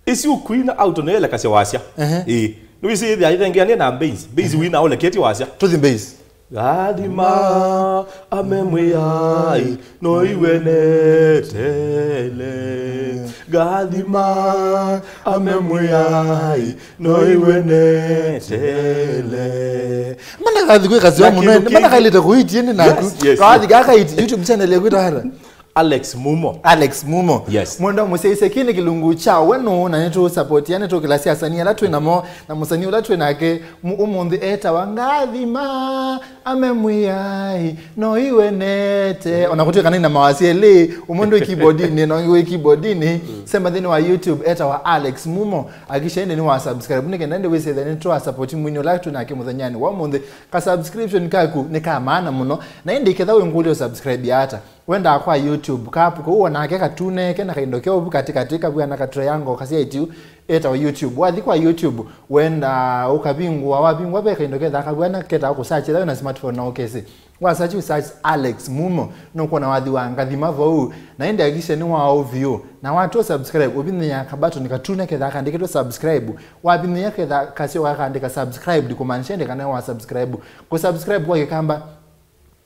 Isu kwina alto nĩyelekasya wasya. Ehe. Ĩĩ. Nĩwĩsĩ ĩthĩa ĩthengeanie na bass. Bass, ehe, wina ũleketye wasya. Tũthi bass. Gathima ame Mwĩai, no iwe netele. Gathima ame Mwĩai, no iwe netele. Mana kathi kwĩ kasio. Mũno, mana kailite kuitie ni naku. Yes, yes, kathi gaka YouTube channel ya kwita hara. Alex Mumo. Alex Mumo. Yes. Mwenda mũsyaisye kĩĩ nĩ kĩlungu kya wenu, na nĩtũ support, yani tũkĩlasya asanii ala twĩ namo, na mũsanii ũla twĩ nake mu-, ũmũnthĩ etawa Ngathima ame Mwĩai, no iwe nete. Ona kũtwĩka nĩ na mawasya elĩ, ũmwe ndwĩ keyboardinĩ, na ũngĩ wĩ keyboardinĩ. Semba nthĩnĩ wa YouTube, etawa Alex Mumo. Akisha ĩndĩ nĩ wa subscribe, nĩ kenda ĩndĩ wĩsĩthya nĩ twa support mwini ũla twĩ nake mũthenyanĩ wa ũmũnthĩ. Ka subscription kaku nĩ ka maana mũno, na ĩndĩ ketha wĩ ngũlĩ ũ subscribe ata. Wendaa kwa YouTube, kapu kau onake katune, kena kaindo keũvu katĩkatĩ, kavw'ana ka triangle kasyaĩtye ĩu, ĩtawa YouTube. Wathi kwa YouTube, wenda ũkavingũa, wavingũa ve kaindo kethaa kavw'ana ketawa kũsearch, ethĩwa wĩna smartphone na ũkesĩ. Wa search, ũ search Alex Mumo, nũkwona wathi wa Ngathima vau, na ĩndĩ hakikisha nĩ wa ũvyũ. Na watwa subscribe, ũvinyĩa ka button katune kethaa kandĩkĩtwe subscribe. Wavinyĩa kethaa kaseo kakandĩka subscribed, kũmaanisha ĩndĩ kana wa subscribe. Kũ subscribe kwa Kĩkamba,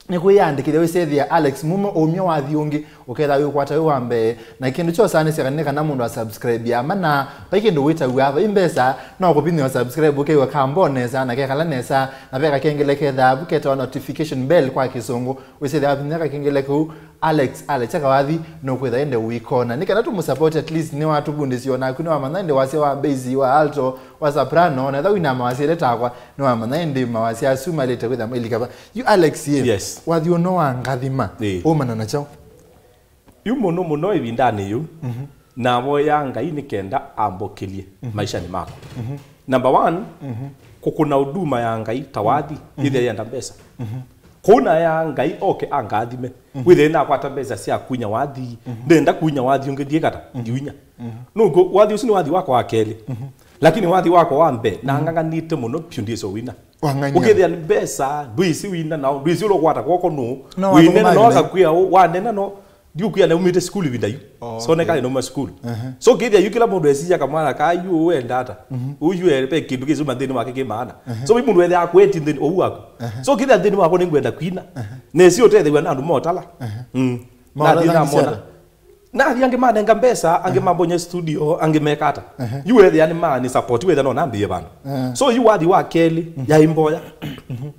nĩ kwĩyandĩkĩthya wĩsethĩa Alex Mumo ũmya wathi ũngĩ, ũkethĩa wĩkwata wĩ wa mbee. Na kĩndũ kyosanĩsya nĩ kana mũndũ asubscribe ya mana, vai kĩndũ wĩtaw'a ava, i mbesa, no kũvinyĩa subscribe, ũkew'a kambo nesa, na kekala nesa, na ve kakengele kethaavu ketawa notification bell kwa Kĩsũngũ, wĩsethĩa wavinyĩa kakengele kau, Alex, Alex, aka wathi, nũkwĩtha ĩndĩ ũikona. Nĩ kana tũmũsupport at least, nĩ watũvundĩsya, o naku nĩ wamanya ĩndĩ wasya wa bass, wa alto, wa soprano, na ethĩwa wĩna mawasya ĩle takwa, nĩ wamanya ĩndĩ mawasya asu maĩlĩte kwĩtha mailika va. Yu Alex, ĩ, yes, wathi ũno wa Ngathima, ĩ, ũmana na kyaũ? Yu mũno mũno ĩvindanĩ yĩu, mhm, navoya Ngai nĩ kenda ambokĩlye, mhm, maishanĩ makwa. Mhm. Number one, mhm, kũkũna huduma ya Ngai ta wathi, mhm, yĩthĩa yenda mbesa. Mhm. Kũu naya Ngai oke angathime. Mhm. Wĩthĩe nakwata mbesa sya kunya wathi, mhm, ndenda kunya wathi ũngĩ thiĩ kata, mhm, ndiunya. Mhm. Nũkw'o, wathi ũsu nĩ wathi wakwa wa kelĩ. Mhm. Lakini wathi wakwa wa mbee, mhm, nang'ang'anĩte mũno vyũ, ndiĩsĩ wina. Wang'ang'ania. Ũkĩthĩa nĩ mbesa, ndwĩsĩ wina nao, ndwĩsĩ ũla ũkwata kwoko nũ. No, wĩnena no akakwĩa ũ, wanena no, ndiũkwĩa naumĩte sukulu ĩvinda yu. Oh, okay. Soneka nauma sukulu. Ehe. So kĩthĩa yu kĩla mũndũ esisya kamwana ka yu wenda ata. Mhm. Ũyu e, ve kĩndũ kĩsuma nthĩnĩ wake kĩ maana. Ehe. So mũndũ ethĩa akweti nthĩnĩ ũu waku. Ehe. So kĩthĩa nthĩnĩ wakwa nĩngwenda kwina. Ehe. Nesi ũtethew'a na andũ motala. Ehe. Mm. Motala. Nathi namona. Nathi angĩ manenga mbesa, angĩ, ehe, mambony'a studio, angĩ meka ata. Ehe. Yu ethĩa nĩ ma, nĩ support wĩthĩa no nambĩĩe vandũ. Ehe. So yu wathi wa kelĩ, mhm, yaĩ mboya. Mhm.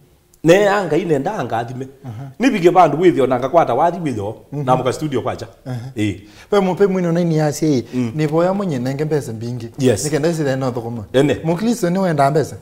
Neea Ngai nenda angathime. Ehe. Nĩvike vandũ wĩthĩo na ngakwata wathi wĩthĩo, mhm, namũka studio kwakya. Ehe. Ĩĩ. Ve mu-, ve mwini ũnaini yasya ĩ, mm, nĩvoya mwenye nenge mbesa mbingĩ. Yes. Nĩ kenda ĩsĩthĩa no thũkũma. Ene. Mũkristo nĩwendaa mbesa?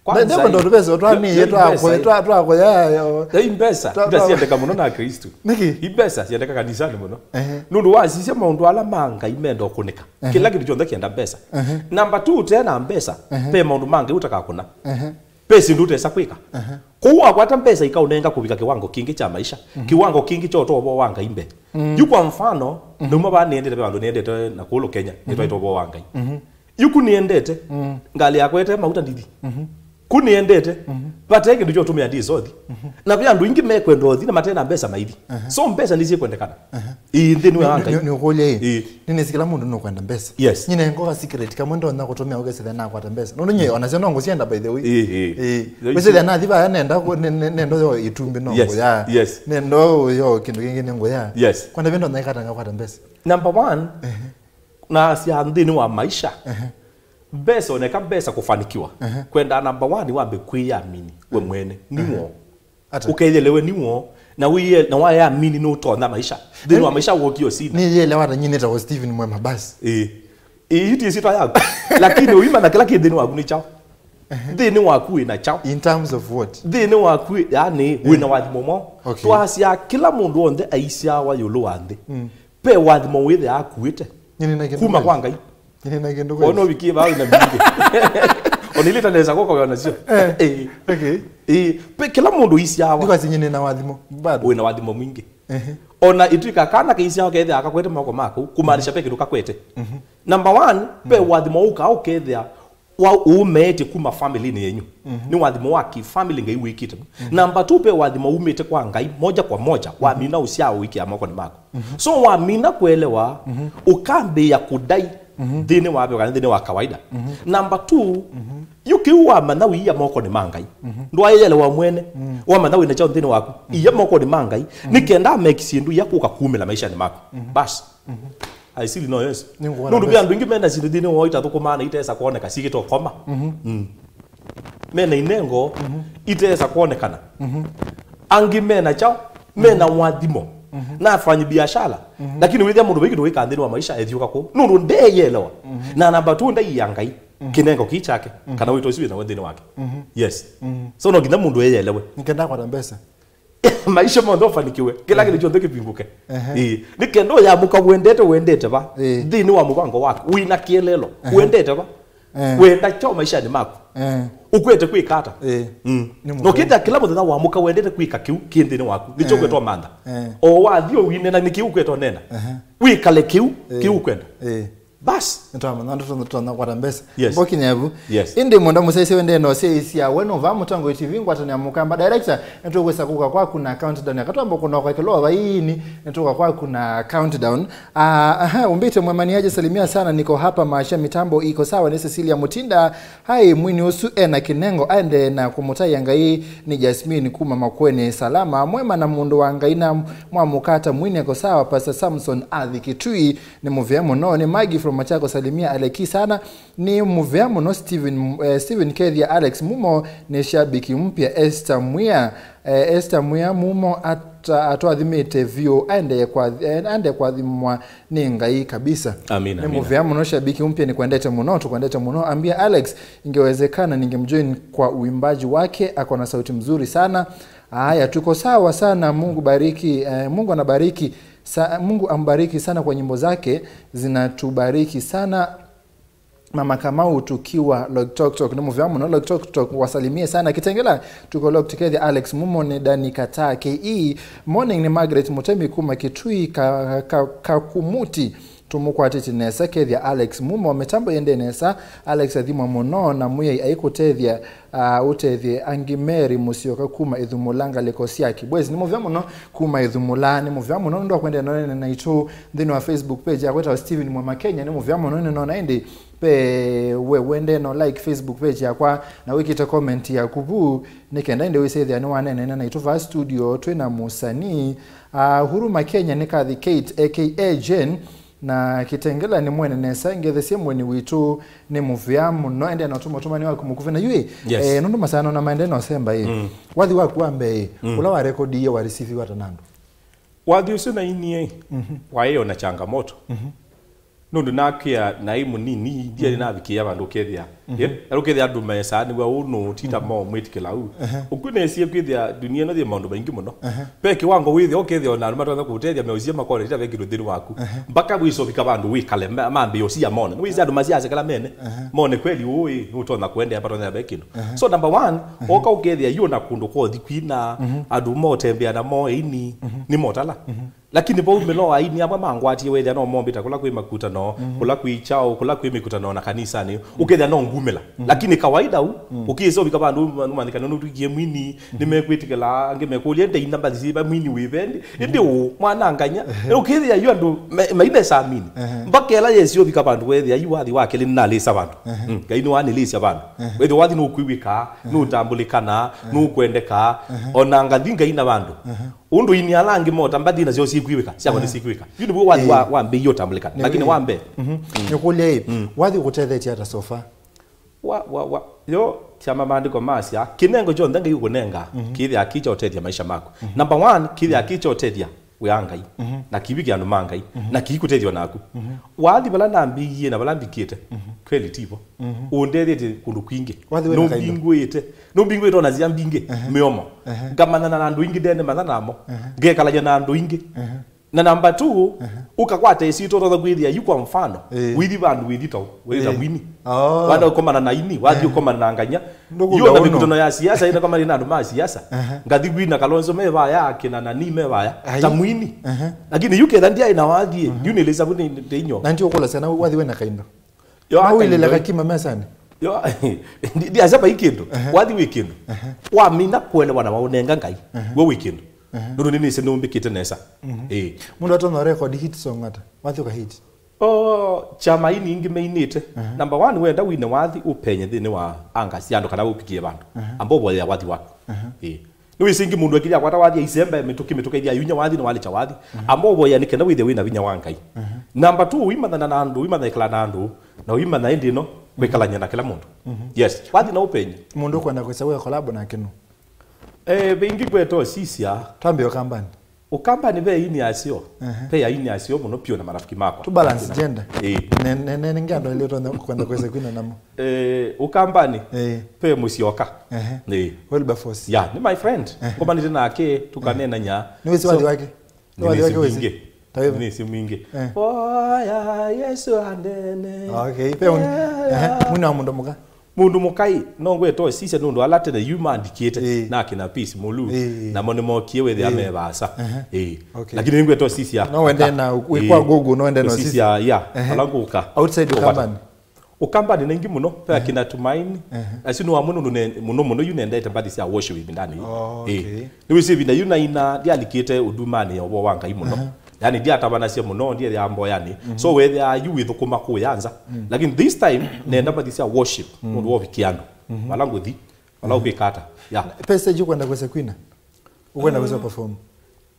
Kwanza, nde, nde, ĩ, ndondũ mbesa, yo, twa nĩ, yo, twa, mbesa, ĩ, twa, twa, yo, yo, mbesa, twa, ita twa, siendeka mũno na Akristo. Nĩkĩ? I mbesa siendeka kanisani mũno. Ehe. Nũndũ wasisya maũndũ ala ma Ngai menda ũkũnĩka. Ehe. Kĩla kĩndũ kyonthe kĩenda mbesa. Ehe. Number two, ũte na mbesa, ehe, ve maũndũ ma Ngai ũtakakũna. Ehe. Ve syĩndũ ũtesa kwĩka. Ehe. Kwoou wakwata mbesa ikaũnenga kũvika kĩwango kĩngĩ kya maisha. Mhm. Kĩwango kĩngĩ kya ũtoo wa Ngai mbee. Mm. Yu kwa mfano, mhm, nauma vaa nĩendete ve vandũ nĩendete na kũlũ Kenya, mhm, nĩtwaĩtwe ũvoo wa Ngai. Mhm. Yu ku nĩendete, mm, ngalĩ yakwa ĩte mauta ndithi. Mhm. Ku nĩendete, mhm, vate kĩndũ kyotũmĩa ndisothi. Mhm. Na ve andũ ingĩ mekwenda ũthi na mate na mbesa maithi. Aha. So mbesa nĩsyĩkwendekana. Aha. Ĩĩ, nthĩnĩ wa Ngai. Nĩ, nĩ, nĩũkũlya ĩ. Ĩĩ. Nĩnĩsĩ kĩla mũndũ nũkwenda mbesa. Yes. Nyie nengoka secret kamwe ndonya kũtũmĩa ũkesĩthĩa nakwata mbesa. Nũndũ nyie, mm, onasyo no ngũsyenda, by the way. Ĩĩ, ĩĩ. Ĩĩ. Wĩsĩthĩa nathi vaya nenda kũ-, ne-, ne-, nendo yo ĩtumbĩ no, yes, ngũya. Yes. Nendo yo kĩndũ kĩngĩ nĩ ngũya. Yes. Kwenda vendo naikata ngakwata mbesa. Number one, ehe, nasya nthĩnĩ wa maisha, ehe, mbesa, oneka mbesa kũfanikiwa. Ehe. Kwenda number one wambe kwĩyamini we, ehe, mwene. Ehe. Nĩw'o. Ata? Ũkeyelewe nĩw'o. Na wĩye-, na wayamini nũtonya maisha. Nthĩnĩ wa maisha wokio sina. Nĩyelewa ata nyie nĩtawa Steven Mwema basi. Ĩĩ. Ĩĩ, iti sita yaku. Lakini ũimanya kĩla kĩ nthĩnĩ waku nĩ kyaũ. Ehe. Nthĩnĩ waku wĩna kyaũ. In terms of what? Nthĩnĩ waku, yani, eh, wĩna wathimo mwaũ. Okay. Twasya kĩla mũndũ onthe aisyawa ĩũlũ wa nthĩ. Mm. Ve wathimo wĩthĩaa akuĩte. Nyie nĩna kĩndũ kuma kweli. Kwa Ngai. Nyie nĩna kĩndũ kweli. Ona ũvikie vau na mbingĩ. Ona ilita nesa kũka wĩ nasyo. Eh. Eh. Okay. Eh, ve kĩla mũndũ isyawa. Because nyie nĩna wathimo. Bado. Wĩna wathimo mwingĩ. Ehe. Ona itwika kana kaisyawa kethĩa akakwete moko maku, kumaanisha, mhm, ve kĩndũ kakwete. Mhm. Number one, ve, mhm, wathimo ũka ũkethĩa wa, umeete kuma family-inĩ yenyu. Mhm. Nĩ wathimo wa ki family Ngai wĩkĩte. Mhm. Number two, ve wathimo umĩte kwa Ngai moja kwa moja, mhm, wamina ũsyao ũikĩa mokonĩ maku. Mhm. So wamina kuelewa, mhm, ũkambĩĩa kũdai Mhm. Nthĩnĩ wa veva kana nthĩnĩ wa kawaida. Mhm. Number two, mhm, yu kĩu wamanya wĩia mokonĩ ma Ngai. Mhm. Ndwaĩyelewa mwene. Mm. Wamanya wĩna kyaũ nthĩnĩ waku. Mhm. Ia mokonĩ ma Ngai. Mhm. Nĩ kenda ameki syĩndũ ia kũka kumĩla maishanĩ maku. Mhm. Basi. Mhm. Aisili no Yesu. Nĩngũona nũndũ ve andũ aingĩ mena syĩndũ nthĩnĩ wao itathũkũmaa na itesa kwoneka, sikĩte ũkoma. Mhm. Mm. Mena inengo, mhm, itesa kwonekana. Mhm. Angĩ mena kyaũ, mena, mhm, wathimo. Mhm. Na afanyi biashara. Mhm. Lakini wĩthĩa mũndũ wĩ kĩndũ wĩkaa nthĩnĩ wa maisha ethiũka kũu. Nũndũ ndeyelewa. Mhm. Na namba two ndaiya Ngai, mhm, kĩnengo kĩĩ kyake, mhm, kana wĩto ũsu wĩnawe nthĩnĩ wake. Mhm. Yes. Mhm. So no nginya mũndũ eyelewe. Nĩ kenda kwata mbesa. Maisha monthe ũfanikiwe. Kĩla, ehe, kĩndũ kyonthe kĩvingũke. Ehe. Ĩĩ. Nĩ kenda ũyamũka wendete, wendete va? Ĩĩ. Nthĩnĩ wa mũvango waku. Wĩna kĩelelo. Ehe. Wendete va? Ehe. Wenda kyaũ maishanĩ maku? Ehe. Ũkwete kwĩka ata? Ĩĩ. Mm. Nĩ mũthenya. Na ũkĩthĩa kĩla mũthenya wamũka wendete kwĩka kĩu kĩ nthĩnĩ waku. Nĩkyo, ehe, ũkwetwa mantha. Ehe. O wathi ũwinena nĩ kĩu ũkwetwa nena. Ehe. Wĩkale kĩu, ĩĩ, kĩu ũkwenda. Ĩĩ. Bas. Nĩtwamanya ndoto ndoto na kwata mbesa. Yes. Mboki nyevu. Yes. Indi mũndũ mũsese wende no sei sia we no va mũtongo T V ngwatanĩa mũkamba director, nĩtũkwĩsa kũka kwaku na countdown. Akatwamba kũnoka kĩloa vaini, nĩtũka kwaku na countdown. Ah, aha, umbite mwemani aje salimia sana, niko hapa maisha mitambo iko sawa, ni Cecilia Mutinda. Hai, mwini ũsu ena kĩnengo, aende na kũmũtaĩa Ngai. Ni Jasmine kuma Makweni. Salama, mwema na mũndũ wa Ngai na mwamũkata mwini ako sawa, Pastor Samson Athi Kitui. Nĩ mũvea mũno. Nĩ Maggie from Machakos, salimia Aleki sana. Nĩ mũvea mũno Steven, eh, Steven Kethia, Alex Mumo nĩ shabiki mpya. Esther Mwia, eh, Esther Mwia Mumo ata-, atwathimĩte vyũ, aendee kwa, eh, aendee kwathimwa nĩ Ngai kabisa. Amina, amina. Nĩ mũvea mũno shabiki mpya, nĩkwendete mũno, tũkwendete mũno. Ambia Alex, ingewezekana ningemjoin kwa uimbaji wake, ako na sauti mzuri sana. Haya, tuko sawa sana. Mungu bariki, eh, Mungu anabariki sa-, Mungu ambariki sana kwa nyimbo zake, zinatubariki sana. Mama Kamau tukiwa Loitoktok, nĩ mũvea mũno Loitoktok, wasalimie sana. Kitengela, tuko locked together. Alex Mumo, nĩ Dani Kata K E. Morning, nĩ Margaret Mutemi kuma Kitui ka, ka, Kakumuti. Tũmũkwatĩtye nesa, kethya Alex Mumo, mĩtambo yende nesa. Alex athimwa mũno na Mwĩai aikũtethya. Ah, ũtethye angĩ. Mary Mũsyoka kuma Ĩthumũla, ngalĩko sya Kibwezi. Nĩ mũvea mũno kuma Ĩthumũla, nĩ mũvea mũno nũndũ wa kwendeea na ũnene naitũ nthĩnĩ wa Facebook page yakwa ĩtawa Steven Mwema Kenya. Nĩ mũvea mũno nĩnona ĩndĩ pe we wende no like Facebook page yakwa na wĩkĩte comment yaku vu, nĩ kenda ĩndĩ wĩsethĩa nĩwaneenene naitũ vaa studio twĩ na mũsanii. Ah, Huruma Kenya nĩ Kathy Kate A K A Jane. Na Kitengela nĩ mwene nesa, ngethesie mweni witũ nĩ mũvea mũno, ende na ũtũma ũtũmani waku mũkuvĩ na yui. Yes. Eh, nũndũ masaa no na maende na ũsemba ĩ. Mm. Wathi waku wa mbee ĩ, mm, ũla warekodiie wa receive wata na andũ? Wathi ũsu nainie, mhm, waĩ ona changamoto. Mhm. Nũndũ nakĩa naĩ mũnini, ndiarĩ, mhm, navikĩĩa vandũ ũkethĩa. Mhm. Ye? Ũkethĩa andũ mesaa nĩw'a ũũ nũũ, tita, mhm, mo mwĩtĩkĩla ũu. Ehe. Ũkw'o nesie kwĩthĩa dunia ĩno yĩ maũndũ maingĩ mũno. Ehe. Ve kĩwango wĩthĩa ũkethĩa ona andũ matonya kũũtethya meũsie makone tita ve kĩndũ nthĩnĩ waku. Ehe. Mpaka wĩsovika vandũ wĩkale, ma-, mambĩĩa ũsia mone. Nĩwĩsĩ andũ masiase kala mene. Ehe. Mone kweli ũĩ, nũtonya kũendeea patonya ve kĩndũ. Ehe. So number one, ehe, oka ũkethĩa yu na kũndũ kothi kwina, mhm, andũ motembea namo ĩini, mhm, nĩ motala. Mhm. Lakini vau mĩloa aini amwe mangwatie wethĩa no mombĩta kũla kwĩ makutano, mhm, kũla kwĩ kyaũ, kũla kwĩ mĩkutano na kanisanĩ, mhm, ũkethĩa no ngumĩla. Mhm. Lakini kawaida u, mhm, ũkĩĩsa ũvika vandũ numanyĩkana nũtwikie mwini, mhm, nĩmekwĩtĩkĩla, angĩ mekũlya, "Ndei namba zisiva mwini wĩvendi?" Mhm. Ĩndĩ ũ, mwana nganya, ehe, ũkĩthĩa yu andũ me-, mainesa amini. Ehe. Mpaka ĩla yesi ũvika vandũ wethĩa yu wathi wa kelĩ nĩnalĩsa vandũ. Ehe. Mm, Ngai nĩwanĩlĩsya vandũ. Ehe. Wethĩa wathi nũkwĩw'ĩka, ehe, nũtambũlĩkana, ehe, nũkwendeka, ehe, ona ngathi Ngai na vandũ. Ehe. Ũndũ ini ala angĩ mota mbathi nasyo sikwĩw'ĩka, syakwa, eh, nĩsikwĩka. Yu nĩw'o wathi, eh, wa, wambĩie ũtambũlĩkana. Nĩ lakini wĩ. Wambe. Mhm. Mm. Nĩkũlya ĩ, mm, wathi ũkũtethetye ata so far? Wa, wa, wa, yo, kyama maandĩko masya, kĩnengo kyonthe Ngai ũkũnenga, mhm, kĩthĩa kĩ kya ũtethya maisha maku. Mhm. Number one, kĩthĩa, mhm, kĩ kya ũtethya wĩa Ngai. Mhm. Na kĩvi kĩ andũ ma Ngai. Mhm. Na kĩikũtethya naku. Mhm. Wathi vala nambĩie na vala mbikĩte, mhm, kweli tivo. Mhm. Ũndethĩtie kũndũ kwingĩ. Wathi wĩna kaindo. Nũmbingũĩte. Nũmbingũĩte ona nzĩa mbingĩ, ehe, mĩomo. Ehe. Ngamanyana na andũ aingĩ ndene manya namo. Ehe. Ngekalany'a na andũ aingĩ. Ehe. Na namba two, ehe, ũkakwata ĩsyĩtwa ũtonya kwĩthĩa yu kwa mfano, eh, wĩthi vandũ wĩthi ta, wĩthi ta, eh, mwini. Oh. Wanda ũkomana na ini, wathi, ehe, ũkomana na nganya. Ndũkũmba. Yu ona ũno. Mĩkutano ya siasa, ĩna kama ĩna andũ ma siasa. Ehe. Ngathi kwina Kalonzo me vaya, akina nani me vaya. Ai. Ta mwini. Ehe. Lakini yu ketha ndiaĩ na wathi, ehe, yu nĩlĩsa vu nĩ, nĩ inyo. Na ndio kula sana wathi wĩna kaindo. Yo, no aka wĩlĩle indo kakima mesanĩ. Yo, ndi, ndi asema hii kĩndũ. Ehe. Wathi wĩ kĩndũ. Ehe. Wamina kuelewa na waũnenga Ngai. Ehe. We wĩ kĩndũ. Ehe. Nũndũ nĩnĩsĩ nũmbĩkĩte nesa. Mhm. Ĩĩ. Mũndũ atonya record hit song ata? Wathi ũka hit. O kyama ini ingĩ meinĩte. Aha. Number one, wenda wine wathi ũpenye nthĩnĩ wa anga sya andũ kana ũpikie vandũ. Aha. Amba ũvoyea wathi waku. Aha. Ĩĩ. Nĩwĩsĩ ingĩ mũndũ akĩlya akwata wathi aisembe mĩtũkĩ mĩtũkĩ ithia yunya wathi na walĩkya wathi. Aha. Amba ũvoyea nĩ kenda wĩthĩe wĩna vinya wa Ngai. Aha. Number two, ũimanyana na andũ, ũimanya ĩkala na andũ, na ũimanya ĩndĩ ĩno kwĩkalany'a na kĩla mũndũ. Mhm. Yes, wathi na ũpenye. Mũndũ ũkwenda kwĩsa wĩa kolabo nake nũ? Eh, vĩngĩ kwetwa sisya. Twambie Ũkambani. Ũkambani ve aini aseo. Ehe. Ve aini aseo mũno piũ na marafiki makwa. Tu balance gender. Ĩĩ. Ne ne ne nge andũ ile twende kwenda kwese kwina namo. Eh, Ũkambani. Ĩĩ. Ve Mũsyoka. Ehe. Ĩĩ. Wilberforce. Yeah, ni my friend. Ehe. Ngomanite nake tukanenanya. Nĩ wĩsĩ wathi wake? Nĩ wathi wake wĩsĩ. Nĩ simu ingĩ. Tawe. Nĩ simu ingĩ. Eh. Oya Yesu andene. Okay, pe un. Ehe. Mwina wa mũndũ mũka. Mũndũ mũkai, no ngweta ũsisya nũndũ ala tene yu maandĩkĩte. Ĩĩ. Na kina Peace Mũlu, ĩĩ, namo nĩmokie wĩthĩa, ĩĩ, me vaasa. Ehe. Ĩĩ. Okay. Lakini nĩngweta ũsisya. No wende na, wĩ kwa Google, no wende na ũsisya, ya, ehe, ala ngũka. Outside Ũkambani. Ũkambani nĩ ingĩ mũno, pe akina Tumaini. Ehe. Asu nĩ wamwe nũndũ ne-, mũno mũno yu nendete mbathi sya worship ĩvindanĩ. Oh, okay. Ĩĩ. Nĩwĩsĩ ĩvinda yu naina ndyalikĩte ũdumanĩ ya ũvoo wa Ngai mũno. Ehe. Yani, ndiatavanasya mũno, ndiethĩaa mboyanĩ. Mhm. So, wethĩaa yu wĩthũkũma kũya nza. Mm. Lakini this time, nenda mbathi sya worship, mm, nũndũ wa ũvikia andũ. Mhm. Vala ngũthi, vala, mhm, ũkwĩka ata. Yeah. Pe stage ũkwenda kwĩsa kwina? Ũkwenda kwĩsa perform?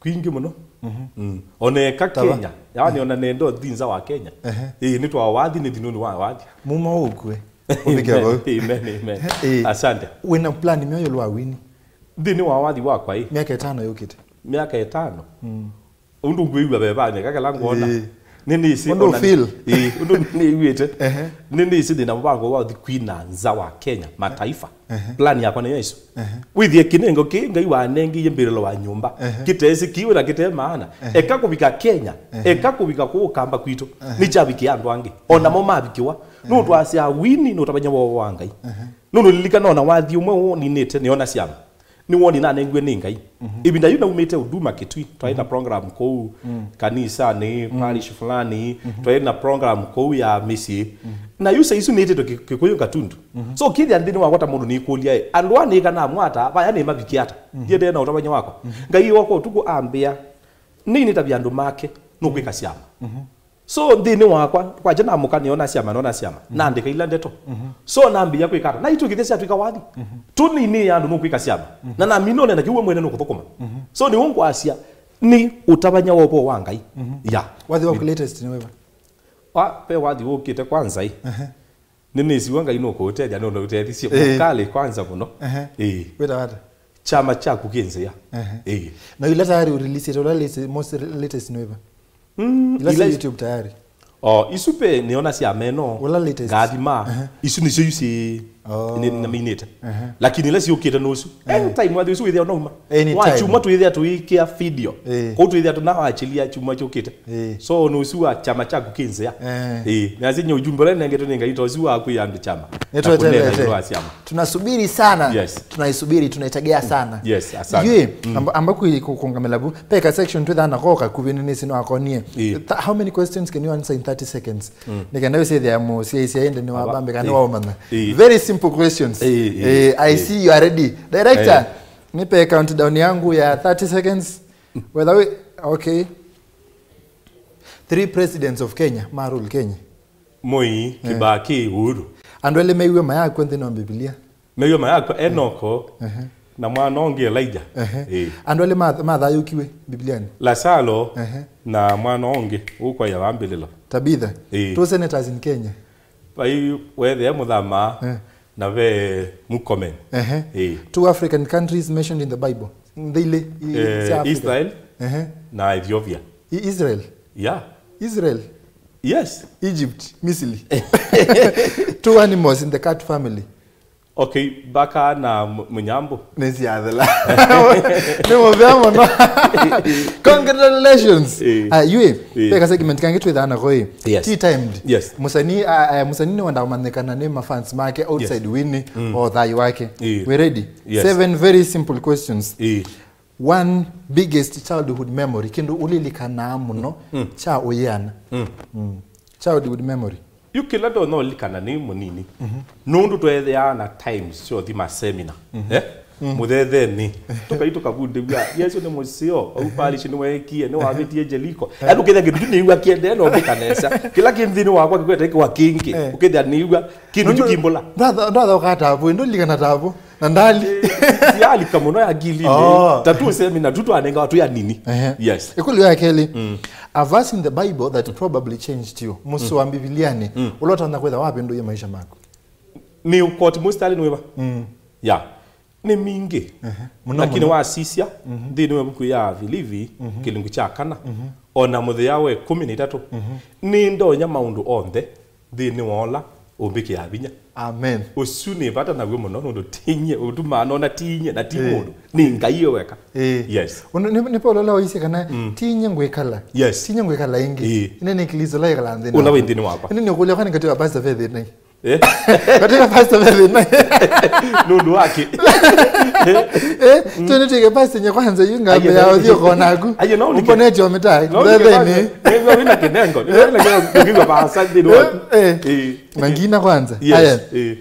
Kwingĩ mũno. Mhm. Mm. Oneka Kenya. Yani, ona nenda ũthi nza wa Kenya. Ehe. Ĩĩ, nĩtwa wathi, nĩthi nũndũ wa wathi. Muma ũkue. Ũvike vau. Amen, amen. Ĩĩ. Asante. Wĩna plan myoyo lwa wini? Nthĩnĩ wa wathi wakwa, ĩ. Myaka ĩtano yũkĩte. Myaka ĩtano? Mm. Ũndũ ngwĩw'a vevanĩ, kakela ngwona. Ĩĩ. Nĩnĩsĩ ũndũ ona feel. Ĩĩ, ũndũ nĩw'ĩte. Ehe. Nĩnĩsĩ ndĩ na mũvango wa ũthi kwina nza wa Kenya, mataifa. Ehe. Plan yakwa nĩyo ĩsu. Ehe. Wĩthĩe kĩnengo kĩĩ Ngai wanengie mbĩlĩlo wa nyũmba. Ehe. Kĩtesĩ kiwe na kĩte maana. Ehe. Eka kũvika Kenya. Ehe. Eka kũvika kũũ Kamba kwitũ. Ehe. Nĩkyavikie andũ angĩ. Onamo mavikĩwa. Ehe. Nũndũ asya wini nũtavany'a woo wa Ngai. Ehe. Nũndũ lilikana ona wathi ũmwe ũũ ninĩte nĩona syama. Nĩ woni nanengiwe nĩ Ngai. Mhm. Ĩvinda yu naumĩte Huduma Kitui, twaĩ na program kũu kanisanĩ, parish fulani, twaĩ na program kũu ya mĩsyĩ. Mhm. Na yu saisu nĩtĩtwe Kĩ-, Kĩkũyũ Katundu. Mhm. So, kĩthĩa nthĩnĩ wakwa ta mũndũ nĩkũlya, ĩ, andũ aa nĩkanamwata, vaya nĩmavikie ata? Mhm. Ndiendee na ũtavany'a wakwa. Mhm. Ngai wakwa ũtukũ ambĩa, nĩinĩtavya andũ make, nũkwĩka syama. Mhm. So, nthĩnĩ wakwa, kwakya namũka nĩona syama, nona syama. Mhm. Naandĩka ila ndeto. Mhm. So, nambĩĩa kwĩka ata? Naitũ kĩthya syatwĩka wathi. Mhm. Tũnĩnĩĩa andũ nũkwĩka syama. Mhm. Na namina ũnena kĩu we mwene nũkũthũkũma. Mhm. So, nĩw'o ngwasya, nĩ ũtavany'a wa ũvoo wa Ngai. Mhm. Ya. Wathi waku latest nĩ wĩva? Wa, ve wathi wũkĩte kwanza ĩ. Ehe. Nĩnĩsiwa Ngai nũkũũtethya nũndũ ũtethisye. Ĩĩ. Mũkalĩ kwanza mũno. Ehe. Ĩĩ. Wĩtawa ata? Kyama kyaku kĩ nzĩa. Ehe. Ĩĩ. Na ila tayari ũreleasĩte, ũla latest, most latest nĩ wĩva? Mm, ila ila si YouTube tayari. Oh, isu pe nĩona syama ĩno. Ũla latest. Ngathima. Ehe. Isu nĩsyo yu si. Oh. Nĩ, nĩminĩte. Ehe. Lakini ila siũkĩte nũsu. Ehe. Anytime wathi ũsu wĩthĩa ũnauma. Anytime. Wa kyumwa twĩthĩa tũikĩa video. Ĩĩ. Kũu twĩthĩa tũnawachĩlia kyumwa kyũkĩte. Ĩĩ. So, nũsu wa kyama kyaku kĩ nzĩa. Ĩĩ. Ĩĩ. Nasi nye ujumbe ũla nengetwe nĩ Ngai ta ũsu wa kwĩ andũ kyama. Nĩtweteelete. Na kũneena igũrũ wa syama. Tunasubiri sana. Yes. Tunaisubiri, tunaitegea sana. Yes, asante. Yui, mm, amba, amba kui ku-, kungamela bu. Peka section twĩthaa nako kakuvĩ nĩ nĩsĩ nĩwakonie. Ĩĩ. Th-, how many questions can you answer in thirty seconds? Mm. Nĩkenda wĩsĩthĩa mũsyaisya ĩndĩ nĩwavambĩka, ĩĩ, nĩwaũmanya. Ĩĩ. Very simple questions. Ĩĩ, ĩĩ, ĩĩ, I see you are ready. Director, ĩĩ, nĩpe countdown yangu ya thirty seconds. Whether we, okay. Three presidents of Kenya ma rule Kenya. Moi, eh, Kibaki, Uhuru. Andũ elĩ meiwe mayakw'a nthĩnĩ wa Mbivilia. Meiwe mayakw'a Enoko, ehe, na mwana ũngĩ Elijah. Ehe. Eh. Andũ elĩ ma-, mathayũkiwe Mbibilianĩ. Lazaro, ehe, na mwana ũngĩ ũkwaĩa wambĩlĩlo. Tabitha. Eh. Two senators in Kenya. Vai wethĩa Mũthama, eh, na ve Murkomen. Ehe. Eh. Two African countries mentioned in the Bible. Nthĩ ilĩ i-, eh, cia Africa. Israel, ehe, na Ethiopia. I-, Israel? Yeah. Israel? Yes. Egypt, Misri. Two animals in the cat family. Okay, mbaka na m-, mũnyambũ. Nĩsyathela. Nĩ mũvea mũno. Congratulations. Eh. Ah, yui, eh, peka segment kangĩ twĩthaa nako ĩ. Yes. Tea timed. Yes. Mũsanii, ah, ah, mũsanii nĩwenda kũmanyĩkana nĩ mafans make outside, yes, wini, mm, o thayũ wake. Eh. We ready? Yes. Seven very simple questions. Eh. One biggest childhood memory, kĩndũ ũlilikanaa mũno, mm, kya ũyĩana. Mm. Mm. Childhood memory. Yu kĩla ndonya ũlikana nĩ mũnini. Mhm. Nũndũ tweethĩaa na times syothi ma seminar. Mhm. Eh? mũthetheni. Tũkai tũkavundĩw'a, Yesũ nĩ mũseo, vau parish nĩweekie, nĩwavĩtie Jeriko. Yaani ũkethĩa kĩndũ kĩu nĩw'a kĩendee na ũmbĩka nesa. Kĩla kĩ nthĩnĩ wakwa kĩkwete kĩwa kĩngĩ. Eh. Ũkethĩa nĩw'a kĩndũ kĩu kimbũla. Ndathoka tavu, ndũlikana tavu. Na ndali. Sialika mũno ya akili. Oh. Tatu semina tu twanenga watu ya nini? Ehe. Yes. Ĩkũlyo ya kelĩ. A verse in the Bible that probably changed you. Mũsoa wa Mbivilianĩ, ũla ũtonya kwĩtha wavĩndũie maisha maku. Nĩ ũkoti mũstari nĩwĩva? Mm. Ya. Nĩ mingĩ. Ehe. Mũno, lakini mũno. Wasisya, nthĩnĩ wa ĩvuku ya Vilivi, kĩlungu kya kana, ona mũthĩa wa ĩkũmi na itatũ, nĩ ndonya maũndũ onthe nthĩnĩ wa ũla ũmbĩkĩaa vinya. Amen. Ũsu nĩ vata naw'o mũno, nũndũ ti nyie ũtumaa nona, ti nyie na ti mũndũ. Nĩ Ngai we weka. Ĩĩ. Yes. Ũndũ nĩ, nĩ Paulo ũla waisye kana, "Ti nyie ngwĩkala. Yes. Ti nyie ngwĩkala ĩngĩ. Ĩĩ. Ĩndĩ nĩ Klĩsto ũla wĩkalaa nthĩnĩ wakwa." Ũla wĩ nthĩnĩ wakwa. Ĩndĩ nĩ ũkũlya, kwani katĩ wa pastor ve thĩna? Eh? Katĩ wa pastor ve thĩna? Nũndũ wake. Eh, twende twĩke pastor nye kwanza, yu ngambe ya ũthiũ konaku. Aye, no ũlike. Ũmbonetie o mĩtai. No ũlike. Thetheni. Nĩw'o wĩna kĩnengo. Nĩw'o wĩna kĩnengo. Ndũkĩw'a vaasa nthĩnĩ waku. Eh, eh. Ĩĩ. Na ngina kwanza. Yes. Aya. Ĩĩ.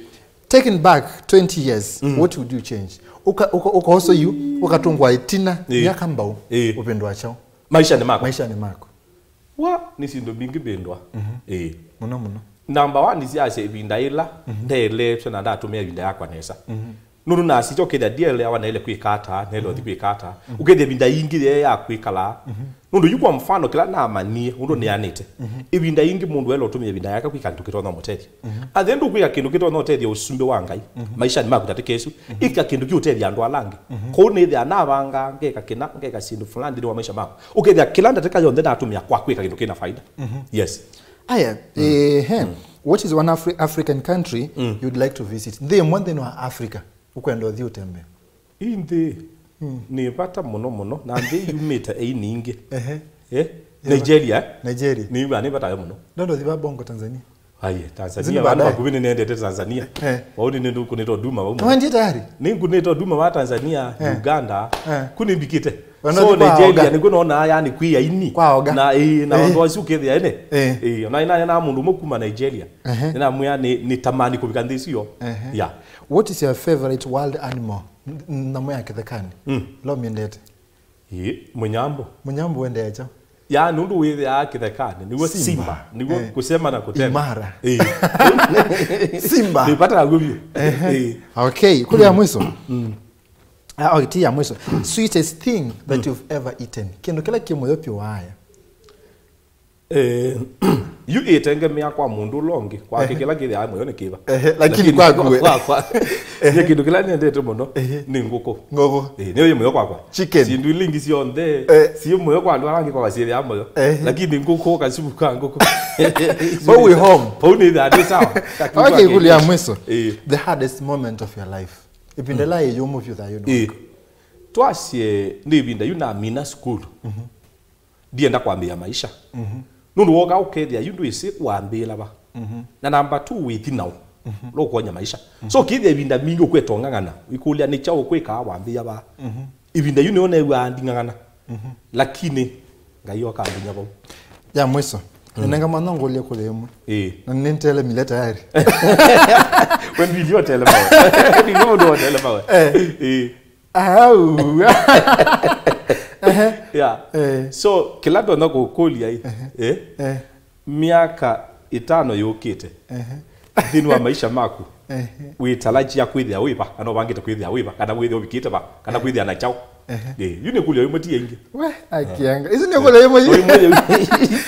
Taking back twenty years, what would you change? Uka, uka, uka also you, ukatungwa itina, ĩĩ, miaka mbau, ĩĩ, upendo wa chao. Maisha nĩ makwa. Maisha nĩ makwa. Wa, nĩ syĩndũ mbingĩ mbĩndwa. Ĩĩ. Mũno mũno. Number one, nĩ syasya ĩvinda ĩla ndeeletwe na ndatũmĩa ĩvinda yakwa nesa. Nũndũ nasikya ũkethĩa ndieleawa naĩle kwĩka ata, naĩle ũthi kwĩka ata. Ũkethĩa ĩvinda yingĩ yee ya kwĩkala. Nũndũ yu kwa mfano kĩla namanyie, ũndũ nĩanĩte. Ĩvinda yingĩ mũndũ elo ũtũmĩa ĩvinda yake kwĩka kĩndũ kĩtonya ũmũtethya. Athe ndũkwĩka kĩndũ kĩtonya ũtethya ũsumbĩ wa Ngai. Maisha nĩ maku ndatĩka ĩsu. Ĩka kĩndũ kĩũtethya andũ ala angĩ. Kũu nĩthĩa navanga, ngeka kĩna, ngeka syĩndũ fulani nthĩnĩ wa maisha makwa. Ũkethĩa kĩla ndatĩka yonthe natũmĩa kwa kwĩka kĩndũ kĩna faida. Yes. Aya, eh, he. What is one Afri-, African country you'd like to visit? Nthĩ ĩmwe nthĩnĩ wa Africa, ũkwenda ũthi ũtembee? Ii nthĩ nĩ vata mũno mũno, na nthĩ yumĩte aini ingĩ. Ehe. Eh? Nigeria, eh? Nigeria. Nĩw'aa nĩ vata mũno. Ndondo thiva Bongo, Tanzania. Aye, Tanzania, zini vandu baadaye. Vakuvĩ nĩnendete Tanzania. Eh. Vau nĩ nĩkũnĩtwe nduma vau. Nĩwendie tayari? Nĩkũnĩtwe nduma wa Tanzania, eh, Uganda. Eh. Kũ nĩmbikĩte. Wana. So, thi kwa Nigeria, oga. Nĩkũnona yani kwĩ aini. Kwa oga. Na, ĩĩ, na, eh, ũndũ asu ũkethĩa ene. Eh. Ĩĩ, ona ina, ina mũndũ ũmwe kuma Nigeria. Ehe. Nĩnamwĩa nĩ, nĩtamani kũvika nthĩ icio. Ehe. Yeah. What is your favorite wild animal? N-, n-, nyamũ ya kĩthekanĩ. Mm. Ĩla ũmyendete? Ĩĩ, mũnyambũ. Mũnyambũ wendeecha? Ya, nũndũ wĩthĩaa kĩthekanĩ, nĩw'o simba. Simba. Nĩw'o, eh, kũsema na kũtema. Imara. Ĩĩ. Simba. Nĩ vata w'o vyũ. Ehe. Ĩĩ. Okay, kũlya mwiso. Mm. Ah, okay, ti ya mwiso. Sweetest thing that you've ever eaten. Kĩndũ kĩla kĩ mũyo vyũ waaya. Eh, yu ĩtengemea kwa mũndũ ũla ũngĩ, kwake, ehe, kĩla kĩthĩaa mũyo nĩ kĩva. Ehe, lakini, lakini kwaku we, kwakwa, ehe, nye kĩndũ kĩla nĩendete mũno, ehe, nĩ ngũkũ. Ngũkũ. Eh, nĩyo yĩ mũyo kwakwa. Chicken. Syĩndũ ila ingĩ syonthe, eh, syĩ mũyo kwa andũ ala angĩ kwa syĩthĩaa mũyo. Ehe. Lakini ngũkũ, kasupu ka ngũkũ. Vau wĩ home. Vau nĩthaa ndĩ sawa. Okay, kũlya mwiso. Eh. The hardest moment of your life. Ĩvinda ĩla yĩ yũmũ vyũ thayũnĩ waku. Eh. Twasye nĩ ĩvinda yu namina sukulu. Mhm. Ndienda kwambĩĩa maisha. Mhm. Nũndũ woka ũkethĩa yu ndwĩsĩ wambĩĩla va. Mhm. Na namba two wĩthi naũ. Mhm. Ũla ũkwonya maisha. Mhm. So, ũkethĩa ĩvinda mbingĩ ũkweta ũng'ang'ana, wĩkũlya nĩ kyaũ ũkwĩkaa wambĩĩa va. Mhm. Ĩvinda yu nĩyo neew'aa nding'ang'ana. Mhm. Lakini Ngai oka andinya vau. Ya mwiso. Mm. Nĩnenga mwana ngũlye kũlya ĩmwe. Ĩĩ. Na nĩntelemile tayari. We ndwĩlĩ ũtelemawe. Ndwĩlĩ mũndũ ũtelemawe. Eh. Ĩĩ. Au. Ehe. Yeah. Eh. So, kĩla ndonya kũkũlya ĩ, ehe, eh? Eh. Myaka ĩtano yũkĩte. Ehe. Nthĩnĩ wa maisha maku. Ehe. Wĩtalajia kwĩthĩa wĩva, kana ũvangĩte kwĩthĩa wĩva, kana wĩthĩa ũvikĩte va, kana, ehe, kwĩthĩa na kyaũ? Ehe. Eh, yu nĩ kũlya ĩmwe ti ĩngĩ. We, akianga. Isu nĩ kũlya ĩmwe. No ĩmwe yu.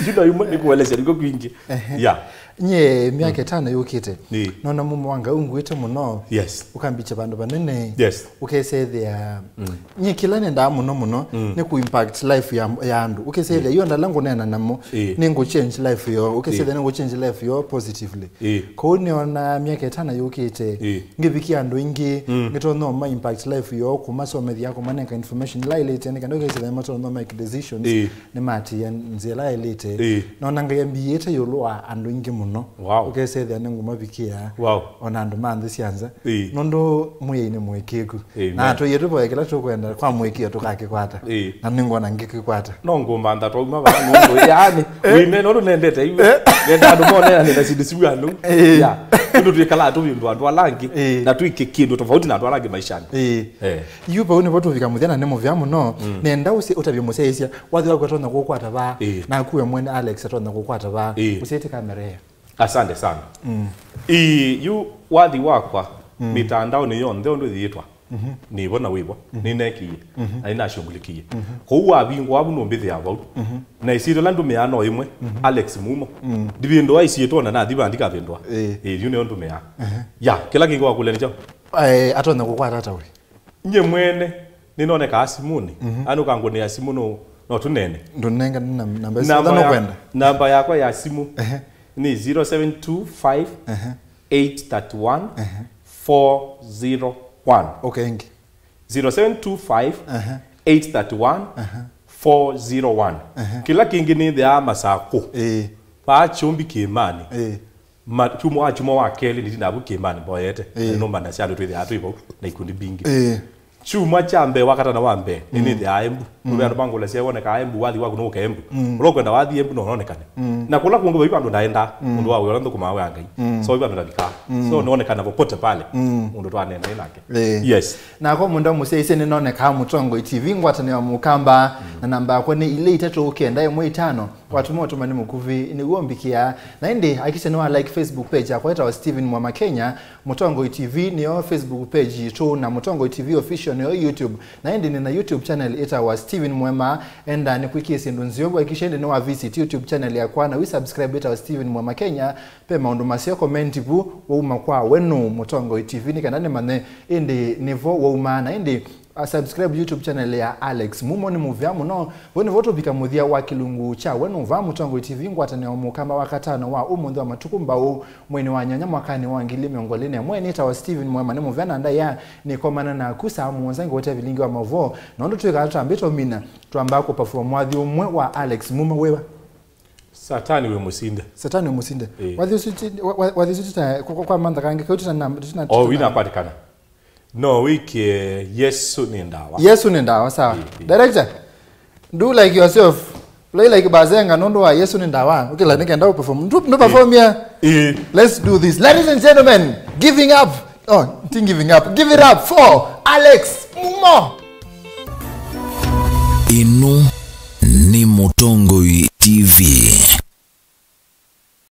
Yu no ĩmwe nĩ kũelesya nĩko kwingĩ. Ehe. Yeah. Nye myaka ĩtano yũkĩte. Ĩĩ. Nona mumo wa Ngai ũngwĩte mũno. Yes. Ũkambikya vandũ vanene. Yes. Ũkesethĩa. Mm. Nye kĩla nendaa mũno mũno, mm, nĩ ku impact life ya, ya andũ. Ũkesethĩa, ĩĩ, yu andũ ala ngũneena namo, ĩĩ, nĩ ngũ change life yoo. Ũkesethĩa, ĩĩ, nĩ ngũ change life yoo positively. Ĩĩ. Kwoou nĩona myaka ĩtano yũkĩte, ĩĩ, ngĩvikia andũ aingĩ, mm, ngĩtonya ũma impact life yoo, kũmasomethya, kũmanenga information ĩla ĩlĩte, nĩ kana ũkesethĩa matonya make decisions, ĩĩ, nĩmaatĩĩa nzĩa ĩla ĩlĩte. Ĩĩ. Nona Ngai ambĩĩte ĩũlũ wa andũ aingĩ mũno. mũno. Wow. Ũkesethĩa nĩ ngũmavikĩa. Wow. Ona andũ ma nthĩ sya nza. Ĩĩ. Nũndũ Mwĩai nĩ mũĩkĩĩku. Amen. Na tũie tũvoye kĩla tũkwenda kwa mũĩkĩĩo tũkakĩkwata. Ĩĩ. Na nĩngwona ngĩkĩkwata. No ngũmantha twauma vaa nũndũ, yaani, wĩmena ũndũ nendete iwe. Nenda andũ monea nĩ na sindu siu andũ. Ĩĩ. Ya. Nũndũ twĩkalaa tũvĩndũ andũ ala angĩ. Ĩĩ. Na twĩke kĩndũ tofauti na andũ ala angĩ maishani. Ĩĩ. Eh. Yu vau nĩvo tũvika mũthya na nĩ mũvea mũno. Mm. Nenda ũsĩ ũtavye mũsyaĩĩsya. Wathi waku atonya kũkwata vaa. Ĩĩ. Naku we mwene Alex atonya kũkwata vaa. Ĩĩ. Ũsĩte kamera ĩyo. Asante sana. Mm. Ĩĩ, yu wathi wakwa, mm, mĩtandaonĩ yonthe ũndũ ĩyĩtwa. Mhm. Nĩvo na wĩvo. Mhm. Nĩnekie. Mhm. Na nĩnashungulikie. Mhm. Kũu wavingwa wavu nũmbĩthĩa vau. Mhm. Na ĩsyĩtwa ĩla ndũmĩaa no ĩmwe, mhm, Alex Mumo. Mm. Ndivĩndũa ĩsyĩtwa na nathi vandika vĩndũa. Ĩĩ. Ĩĩ, yu nĩyo ndũmĩaa. Mhm. Ya, kĩla kĩngĩ wakũlya nĩkyo? Eh, atonya kũkwata ata we? Nye mwene, nĩnonekaa simũnĩ. Mhm. Ani ũkangũnĩa simũ no, no tũnene. Ndũnenga nĩ nam-, namba isu. Namba ya, nũkwenda? Namba yakwa ya simũ, ehe, nĩ zero seven two five, ehe, eight three one, ehe, four zero one. Okay, ĩngĩ. Zero seven two five, ehe, eight three one, ehe, four zero one. Ehe. Kĩla kĩngĩ nĩthĩaa Masakũ. Ĩĩ. Vaa Kyũmbi Kĩĩmanĩ. Ĩĩ. Ma-, kyumwa wa, kyumwa wa kelĩ, nĩthi navu kĩĩmanĩ mboyete. Ĩĩ. Na nũmba na sya andũ twĩthĩaa twĩ vau na ikundi mbingĩ. Ĩĩ. Kyumwa kya mbee, wa katano wa mbee, mm, nĩnĩthĩaa Embu. Mm. Nũve andũ mangũlasya wonekaa Embu, wathi waku nũke Embu. Mm. Ũla ũkwenda wathi Embu, no nonekane. Mm. Na kũla kũngĩ vai vandũ ndaendaa, mm, ũndũ wa wĩa ũla nthũkũmaa wĩa Ngai. Mm. So, vai vandũ ndavikaa. Mm. So, nonekana popote pale, mm, mũndũ twaneenae nake. Ĩĩ. Yes. Nakwa mũndũ mũsyaĩĩsye nĩnonekaa Mũtongoi T V, ngwatanĩo ya Mũkamba, mm, na namba yakwa nĩ ilĩ itatũ kenda ĩmwe itano. Watũma ũtũmani mũkuvĩ nĩw'o mbikĩa. Na ĩndĩ hakikisha nĩwa like Facebook page yakwa ĩtawa Steven Mwema Kenya. Mũtongoi T V nĩyo Facebook page yitũ, na Mũtongoi T V Official nĩyo YouTube. Na ĩndĩ nĩna YouTube channel ĩtawa Steven Mwema. Enda nĩkwĩkĩe syĩndũ nzeo, hakikisha ĩndĩ nĩwa visit YouTube channel yakwa na wĩ subscribe ĩtawa Steven Mwema Kenya. Ve maũndũ maseo comment vu, wauma kwa we nũ Mũtongoi T V, nĩ kana nĩmanye ĩndĩ nĩvo wauma. Na ĩndĩ a subscribe YouTube channel ya Alex Mumo, nĩ mũvea mũno. Vau nĩvo tũvika mũthya wa kĩlungu kya we nũ vaa Mũtongoi T V, ngwatanĩo Mũkamba wa katano wa ũmũnthĩ wa matukũ mbau, mweinĩ wa nyanya mwakanĩ wa ngili mĩongo ĩlĩ na ĩmwe. Nĩtawa Steven Mwema, nĩ mũvea na ndaĩa nĩkomana naku saa mũonza ngĩkũetea vilingi wa maũvoo. Na ũndũ twĩkaa tũtambĩte ũmina, twambaa kũperform wathi ũmwe wa Alex Mumo. Wĩva? Satani wĩ mũsinde. Satani wĩ mũsinde. Ĩĩ. Wathi ũsu ti-, wa-, wa-, wathi ũsu tita-, kwa, kwa, kwa mantha kangĩ, kau tita na, tita na, oh, tita na wina kwatikana. No wĩkĩe Yesu nĩ ndawa. Yesu nĩ ndawa, sawa. Ĩĩ, ĩĩ. Director, do like yourself. Play like Bazenga, nũndũ wa Yesu nĩ ndawa. Okay, la nĩkenda ũperform. Ndũ, ndũ perform ya. Ĩĩ. Let's do this. Ladies and gentlemen, giving up. Oh, ti giving up. Give it up for Alex Mumo. Ĩno nĩ Mũtongoi T V.